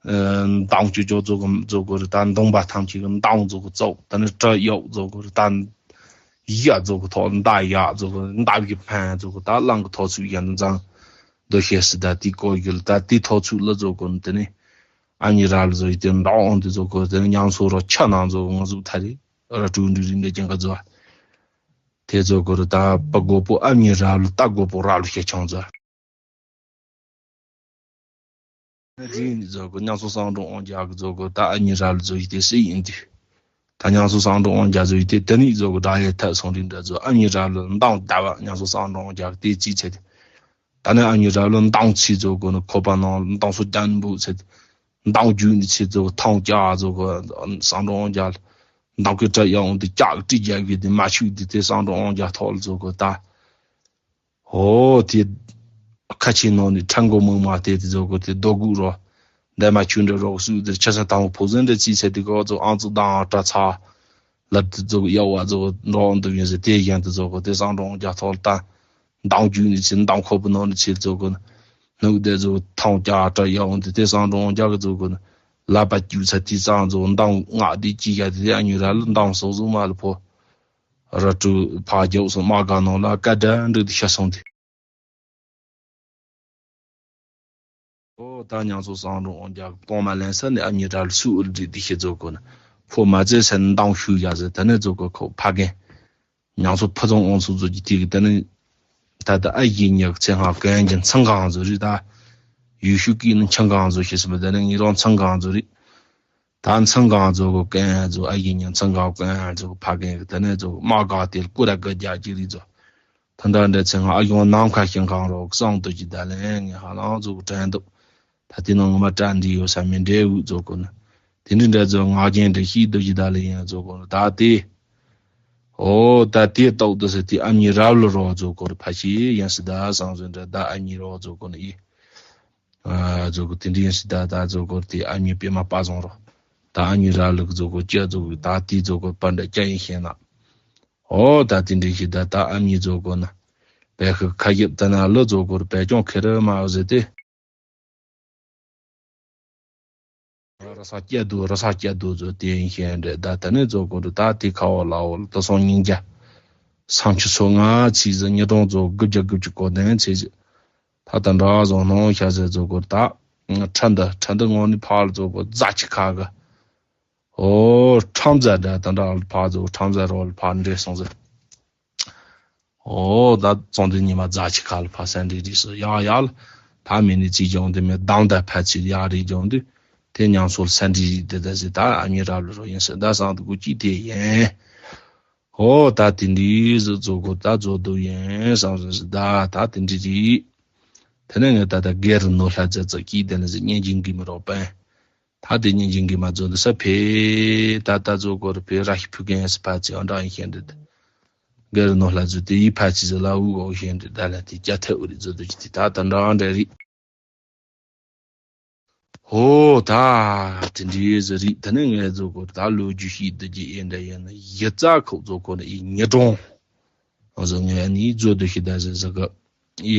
མདང་ཅུ་ཅོ་ཚོ་གོ་ཚོ་གོ་རི་ད་མདུང་པ་ཐམས་ཅད་གི་མདང་ཚོ་གོ་ཚོ་ད་ནི་བྲ་གཡོག་ཚོ་གོ་རི་ད་ཡ་ཚོ་གོ་ཐོག་མདའ་ཡ་ཚོ་གོ་མདའ་གི་ཕན་ཚོ་གོ་ད་གླང་གི་ཐོག་ཚུགས་ཡ་མཛང་འདོ་ཤེས་སི་ད་དེ་གོ་གི་ལ་ད་དེ་ཐོག་ཚུགས་ལ་ཚོ་གོ་ནི་དེ་ནི་ཨ་མྱེས་རབ་ལ་ཚོ་ཡི་དེ་མདང་འོང་དེ་ཚོ་གོ་དེ་ནི་ཉང་སོ་རོ་ཆ་ནང་ཚོ་གོ་ང་ཚོ་ཐ་རི་ར་ཀྲུང་འདྲི་རི་འདྲ་ཅན་ག་ཚོ། དེ་ཚོ་གོ་རི་ད་པ་དགོ་པོ་ཨ་མྱེས་རབ་ལ་རྟ་དགོ་པོ་རབ་ལ་ཤེ་ཆང་ཚོ། རིག་ནི་ཚོ་གོ་ཉང་སོ་གསང་འབྲུག་དབང་རྒྱལ་གི་ཚོ་གོ་ད་ཨ་མྱེས་རབ་ལ་ཚོ་ཡི་དེ་སྲིད་ཡིན་དུས། ད་ཉང་སོ་གསང་འབྲུག་དབང་རྒྱལ་ཚོ་ཡི་དེ་དེ་ནི་ཚོ་གོ་དགྲ་ཡེ་ཐད་སོང་རིགས་འདྲ་ཚོ་ཨ་མྱེས་རབ་ལ་མདང་བརྡབ་པ་ཉང་སོ་གསང་འབྲུག་དབང་རྒྱལ་གི་དེ་རྩིས་ཚད་དེ། ད་ནི་ཨ་མྱེས་རབ་ལ་མདང་ཚིག་ཚོ་གོ་ནི་ཁོ་པ་ནང་མདང་སོ་རྒྱན་འབུ་ཚད་དེ། མདང་རྒྱུག་ནི་ཚིག་ཚོ་ཐང་ཀྱ་ཚོ་གོ་གསང་འབྲུག་དབང་རྒྱལ། མདང་གི་བྲ་ཡང་འོང་དེ་ཀྱག་གི་གྲི་རྒྱག་གི་དེ་མ་ཆུག་དེ་དེ་གསང་འབྲུག་དབང་རྒྱལ་ཐོག་ལ་ཚོ་གོ་ད། ཨོ་དེ། ཁ་ཆེ་ནང་ནས་ཁྲ་མགོ་མིག་དམར་དེ་དེ་ཚོ་གོ་དེ་རྡོ་གུག་རོ། འདས་མ་ཆུ་འདྲ་རོགས་སུ་དེ་ཆ་ས་དང་ཕོ་ཟན་འདྲ་ཅི་ཚེ་དེ་གོ་ཚོ་ཨང་ཚོ་དང་ཨ་བྲ་ཚ། ལབ་དེ་ཚོ་གོ་ཡ་བ་ཚོ་འགྲོ་འདུག་ཡིན་ཟེར་དེ་གཞན་དེ་ཚོ་གོ་དེ་གསང་འབྲུག་དབང་རྒྱལ་ཐོག་ལ་ད། མདང་རྒྱུག་ནི་ཚེ་མདང་ཁོ་བོ་ནང་ནི་ཚེ་ཚོ་གོ་ནི། ནུབ་དེ་ཚོ་ཐང་ཀྱ་ཨ་བྲ་ཡ་འོང་དེ་དེ་གསང་འབྲུག་དབང་རྒྱལ་གི་ཚོ་གོ་ནི། ལ་པ་རྒྱུག་ཚ་དེ་གསང་ཚོ་མདང་ང་དེ་ཅི་ཡ་དེ་ཨ་ཉུ་ར་ལ་མདང་སོ་སོ་མ་ལ་ཕོ། ར་ཀྲུ་ཕ་རྒྱབ་སོ་མ་ག་ནང་ལ་ཀ་དྲ་འདྲུག་དེ་ཤ་སོང་དེ། ད་ཉང་ཚོ་སང་རུང་འོང་རྒྱག་གཏོང་མ་ལེན་ས་ནས་ཨ་མྱེས་རབ་ལ་སུ་ཨུལ་རི་དེ་ཤེས་ཚོ་གོ་ན་ཕོ་མ་ཚེ་སེན་འདང་ཤུ་ཡ་ཟེར། ད་ནས་ཚོ་གོ་ཁོ་ཕ་རྒན་ཉང་ཚོ་ཕུ་ཚང་འོང་ཚོ་ཚོ་གི་དེ་གི་ད་ནས་ད་ད་ཨ་ཡི་ཉག་ཚེ་ཧ་གན་གྱི་མཚང་གང་ཚོ་རི་ད་ཡུལ་ཤུག་གི་ནི་མཚང་གང་ཚོ་ཤེས་སོང་། ད་ནས་ངི་རང་མཚང་གང་ཚོ་རི། ད་མཚང་གང་ཚོ་གོ་གན་ཚོ་ཨ་ཡི་ཉག་མཚང་གང་གན་ཚོ་ཕ་རྒན་གི་ད་ནས་ཚོ་མ་ག་དེ་ཀུ་ར་ག་རྒྱ་གི་རི་ཚོ། ད་འདྲ་འདྲ་ཚེ་ང་ཨ་ཡོང་ནམ་མཁའ་ཤིང་གང་རོག་གསང་དུ་ཅི་ད་ལན་ངས་ཧ་ལང་ཚུགས་དྲན་འདུག་ད་དེ་ནང་ང་མ་དྲན་འདི་ཡོད་ས་མི་འདྲའི་དབུགས་ཚོ་གོ་ན། དེ་འདྲ་འདྲ་ཚོ་ངག་རྒྱན་འདྲ་ཤིག་དུ་ཅི་ད་ལན་ཡང་ཚོ་གོ་ན། ད་དེ། ཨོ་ད་དེ་རྟོགས་དུ་ཟེར་དེ་ཨ་མྱེས་རབ་ལ་རོག་ཚོ་གོ་ན་ཕ་ཤི་ཡང་སི་ད་སང་ཟོན་འདྲ་ད་ཨ་མྱེས་རོག་ཚོ་གོ་ན་ཡི། ཨ་ཚོ་གོ་དེ་འདྲ་ཡང་སི་ད་ད་ཚོ་གོ་དེ་ཨ་མྱེས་པད་མ་པ་བཟང་རོག་ད་ཨ་མྱེས་རབ་ལ་གི་ཚོ་གོ་ཅི་ཚོ་གོ་ད་དེ་ཚོ་གོ་པ་འདྲ་ཅི་ཡིན་ཤེས་ན། ཨོ་ད་དེ་འདྲའི་ཞིག་ད་ད་ཨ་མྱེས་ཚོ་གོ་ན། བེ་ཤི་ཁ་ཡིབ་ད་ན་ལོ་ཚོ་གོ་ར་བེ་ཅོང་ཁེ་རི་མ་ཟེར་ཏེ། ར་ས་སྐྱ་དུ་ར་ས་སྐྱ་དུ་ཚོ་དེ་ཡིན་ཤེས་འདྲེ་ད་ད་ནས་ཚོ་གོ་ར་ད་དེ་ཁ་བ་ལ་འོ་ལ་ད་སོང་སྙིང་རྒྱ། སང་ཆུ་ཚོ་ང་ཚིག་ཟེར་ཉི་གྲོང་ཚོ་དགུ་བརྒྱ་དགུ་བཅུ་གོ་དན་ཚེ་ཟེར། ད་ད་འདྲ་བཟོ་སྣང་ཤ་ཟེར་ཚོ་གོ་ར་ད། ཁྲ་འདི་ཁྲ་འདི་ངོ་ནི་ཕར་ཚོ་གོ་རྫ་ཆི་ཁ་གི། ཨོ་ཁྲམ་ཟ་འདྲ་ད་འདྲ་ཕར་ཚོ་ཁྲམ་ཟ་རོ་ལ་ཕར་འདྲེ་སོང་ཟེར། ཨོ་ད་ཙོང་དེ་ཉི་མ་རྫ་ཆི་ཁ་ལ་ཕར་སེང་འདྲེ་རིགས་སུ་ཡག་ཡག་ལ། ད་མི་ནི་ཚིག་སྦྱོང་དེ་མི་གདམ་ད་ཕལ་ཆེར་ཡག་རིགས་སྦྱོང་དུས། དེ་ཉམས་སོར་སེང་འདྲེ་རིགས་དེ་ད་ཟེར་ད་ཨ་མྱེས་རབ་ལ་རོ་ཡིན་ཟེར་ད་སང་དུ་གུ་ཅི་དེ་ཡིན། ཨོ་ད་དེ་འདྲའི་ཟིག་ཚོ་གོ་ད་ཚོ་དུ་ཡིན་བསམ་སོང་ཟིག་ད་ད་དེ་འདྲ་རེད། དེ་ནས་ངས་ད་ད་སྒེར་ནོར་ལྷ་རྫ་རྫ་སྐྱིད་དེ་ནས་ཟིག་སྙན་འཇིང་གི་མི་རོགས་པན། ད་དེ་སྙན་འཇིང་གི་མ་ཚོ་འདི་ས་ཕེ་ད་ད་ཚོ་གོ་ར་ཕེ་ར་ཤི་ཕུ་གན་སི་ཕ་ཚི་ཨོ་འདྲ་ཡིན་ཤེས་འདྲ་ད། སྒེར་ནོར་ལྷ་རྫ་དེ་ཡི་ཕ་ཚི་ཟིག་ལ་འུ་འོ་ཤེས་འདྲ་ད་ལ་དེ་སྐྱ་ཐེ་འུ་རི་ཚོ་དུ་ཅི་དེ་ད་ད་འདྲ་འདྲ་རེད། ཧོ་ད་དེ་འདྲའི་ཟིག་རེད། དེ་ནས་ངས་ཚོ་གོ་ད་ལོ་རྒྱུས་ཤིག་འདི་ཅི་ཨེ་འདྲ་ཡིན་ན་ཡི་ཙ་ཁོག་ཚོ་གོ་ནི་ཨི་ཉི་གྲོང་། ཨ་ཟོ་ངས་ནི་ཚོ་འདི་ཤི་ད་ཟེར་ཟེར་གི་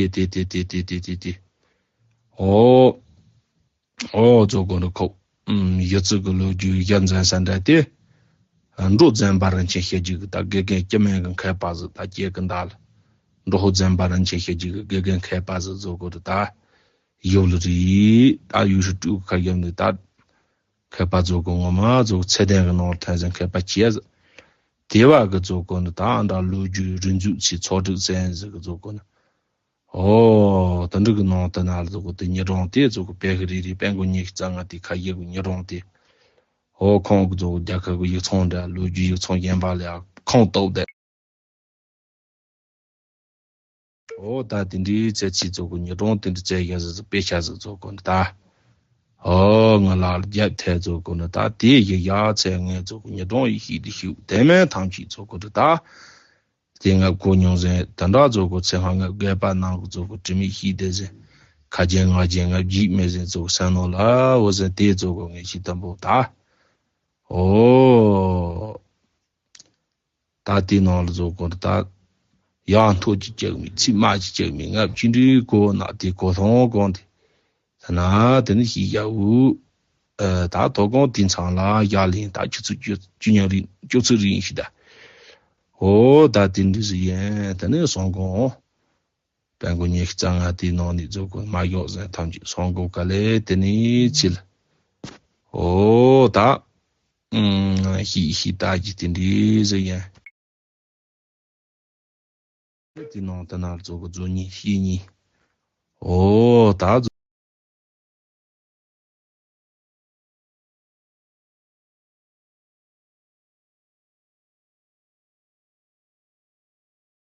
ཨེ་དེ་དེ་དེ་དེ་དེ་དེ་དེ། ཨོ་ཨོ་ཚོ་གོ་ནི་ཁོག་ཨུམ་ཡི་ཙི་གི་ལོ་རྒྱུས་རྒྱ་མཚན་ས་འདྲ་དེ། འགྲོ་འཛིན་པ་རིན་ཆེན་ཤེལ་རྒྱུད་གི་ད་དགེ་རྒན་སྐྱི་སྨན་གི་མཁས་པ་ཟིག་ད་སྐྱེ་གི་འདའ་ལ། འགྲོ་ཧོ་འཛིན་པ་རིན་ཆེན་ཤེལ་རྒྱུད་གི་དགེ་རྒན་མཁས་པ་ཟིག་ཚོ་གོ་ད། ཡོད་ལ་རེད། ད་ཡུལ་ཤུལ་སྤྲུལ་ཁ་གྱབ་ནི་ད་མཁས་པ་ཚོ་གི་ངོ་མ་ཚོ་ཚད་ལྡན་གི་ནང་ཐོན་ཟིན་མཁས་པ་ཁྱེད་དེ་བ་གི་ཚོ་གོ་ནི་ད་ཨ་འདྲ་ལོ་རྒྱུས་རིག་འཛུགས་ཚེ་ཚོགས་སྒྲིག་ཚན་ཟེར་གི་ཚོ་གོ་ནི། ཨོ་ད་འདྲ་གི་ནང་དུ་ན་ལ་ཚོ་གོ་དེ་ཉི་གྲོང་དེ་ཚོ་གི་དཔེ་གི་རེ་རེ་དཔེ་མགོ་ཉི་ཤུ་རྩ་ལྔ་དེ་ཁ་ཡི་གི་ཉི་གྲོང་དེ། ཨོ་ཁོང་གི་ཚོ་གི་རྒྱལ་ཁབ་གི་ཡིག་ཚང་འདྲ་ལོ་རྒྱུས་ཡིག་ཚང་གཞན་པ་ལ་ཡང་ཁོང་སྟོབས་ལྡན། ཨོ་ད་དེ་འདྲའི་ཚེ་ཚིག་ཚོ་གོ་ཉི་གྲོང་དེ་འདྲ་བཙལ་ཡ་ཟེར་ཚོ་དཔེ་ཆ་ཟེར་ཚོ་གོ་འདི་ད། ཨོ་ང་ལ་རྒྱབ་ཐལ་ཚོ་གོ་འདི་ད་དེ་ཡི་ཡ་ཚེ་ངས་ཚོ་གོ་ཉི་གྲོང་ཡི་ཤིག་འདི་ཤིག་དེ་མིན་ཐམས་ཅད་ཚོ་གོ་འདི་ད། དེ་ང་གོ་མྱོང་ཟིན་ད་འདྲ་ཚོ་གོ་ཚེ་ཧ་ང་རྒས་པ་ནང་གི་ཚོ་གོ་དྲི་མེད་ཤིག་དེ་ཟིན་ཁ་རྒྱན་ང་རྒྱན་ང་བརྒྱུད་མེད་ཟིན་ཚོ་གོ་སེམས་ནང་ལ་འོ་ཟིན་དེ་ཚོ་གོ་ངས་ཤིག་དམ་པོ་ད། ཨོ། ད་དེ་ནང་ལ་བཟོ་དགོས་ད། ཡང་མཐོ་ཅི་བཅུག་མི་ཚིག་དམའ་ཅི་བཅུག་མི་ལྔ་བཅུ་འདྲའི་གོ་ན་དེ་གོ་སོང་གོང་དེ། ད་ན་དེ་ནི་ཤི་ཡ་འུ། ད་དོ་གོང་དེ་ཚང་ལ་ཡ་ལིན་ད་ཆུ་ཚོད་བཅུ་བཅུ་ཉིན་རིང་བཅུ་ཚོད་རིང་ཞིག་ད། ཨོ་ད་དེ་འདི་ཟི་ཡན་དེ་ནི་སོང་གོང་། དཔལ་མགོན་ཉི་ཤུ་རྩ་ལྔ་དེའི་ནང་ནས་རྫོགས་དགོས་མ་ཡོག་ཟན་ཐམས་ཅད་སོང་དགོས་ག་ལེ་དེ་ནི་ཚིལ། ཨོ་ད། ཨུམ་ཤི་ཤི་ད་ཀྱི་དེ་འདྲའི་ཟི་ཡན། དེ་ནང་དེ་ན་རྫོགས་དགོས་རྫོགས་ཉིན་ཤི་ཉིན། ཨོ་ད།